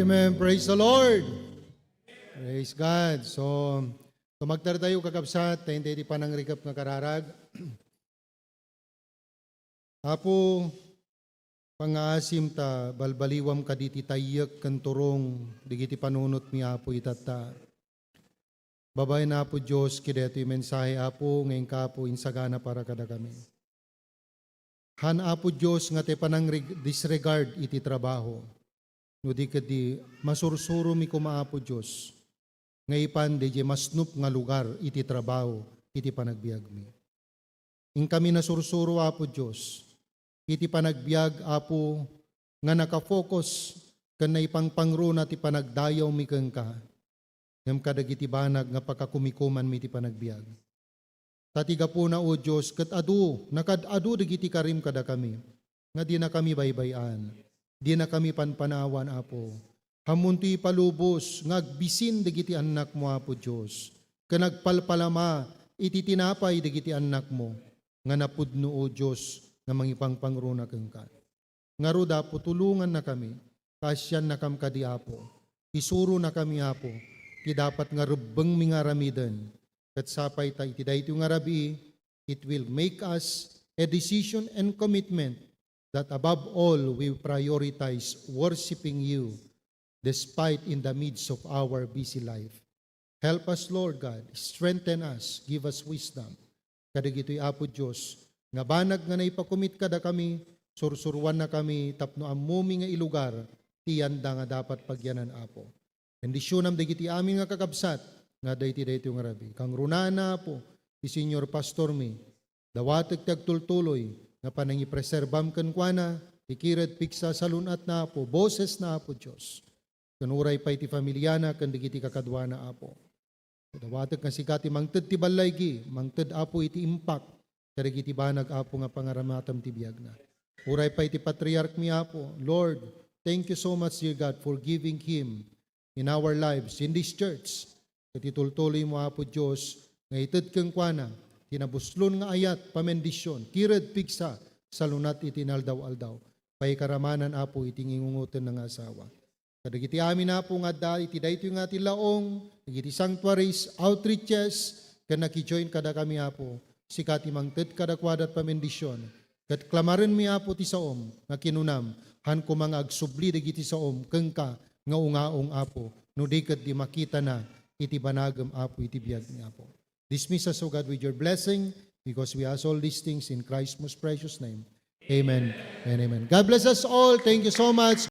Amen. Praise the Lord. Praise God. So, tumagtartayo, kakabsat, ta intay ti panangrikep nga kararag. Apo, pangngaasim ta balbaliwam kadi ti tayyek ken turong dagiti panunotmi, Apo, itatta. Babaen, Apo Dios, kadaytoy mensahe, Apo, nga inka, Apo, insagana para kadakami. Han, Apo Dios, nga ti panangrig-, disregard iti trabaho. No di ketdi masursuromi koma, Apo Dios, nga ipan daydiay masnop nga lugar iti trabaho iti panagbiagmi. Inkami nasursuro, Apo Dios, iti panagbiag, Apo, nga nakafocus ken naipangpangruna ti panagdayawmi kenka, ngem kadagiti banag nga pakakumikumanmi ti panagbiag. Ta ti gapuna, O Dios, ket adu, nakad-adu dagiti karim kadakami, nga dinakami baybay-an, dinakami panpanawan, Apo. Ammonto ipalubos nga agbisin dagiti annakmo, Apo Dios, ken agpalpalama iti tinapay dagiti annakmo, nga napudno, O Dios, nga mangipangpangruna kenka. Ngarud, Apo, tulongannakami, kaasiannakam kadi, Apo. Isuronakami, Apo, ti dapat nga rebbengmi nga aramiden. Ket sapay ta iti daytoy nga rabii, it will make us a decision and commitment that above all, we prioritize worshiping you despite in the midst of our busy life. Help us, Lord God. Strengthen us. Give us wisdom. Kadagitoy, Apo Dios, nga banag nga naipakumit kadakami, Sursuruannakami tapno ammomi nga ilugar ti yanda nga dapat pagyanan, Apo. Bendisionam dagiti amin nga kakabsat nga adda iti daytoy nga rabii. Kangrunana, Apo, ti senior pastormi. Dawatek ti agtultuloy nga panangipreserbam kenkuana, ti kired pigsa salun-atna, Apo, bosesna, Apo Dios. Ken uray pay ti familiana ken dagiti kakaduana, Apo. Dawatek nga sika ti mangted ti ballaygi, mangted, Apo, iti impact kadagiti banag, Apo, nga pangaramatam ti biagna. Uray pay ti patriarkmi, Apo. Lord, thank you so much, dear God, for giving him in our lives, in this church. Ket itultuloymo, Apo Dios, nga ited kenkuana ti nabuslon nga ayat, pamendision, kired pigsa, salun-at iti inaldaw-aldaw. Paikaramanan, Apo, iti ngingungotenna nga asawa. Kadagiti amin, Apo, nga adda iti daytoy nga tilaong, dagiti sanctuaries, outreaches, ken nakijoin kadakami, Apo, sika ti mangted kadakuada ti pamendision. Ket klamarenmi, Apo, ti saom nga kinunam, han koma nga agsubli dagiti saom kenka nga ungaong, Apo, no di ket di makitana iti banagem, Apo, iti biagmi, Apo. Dismiss us, O God, with your blessing, because we ask all these things in Christ's most precious name. Amen and amen. God bless us all. Thank you so much.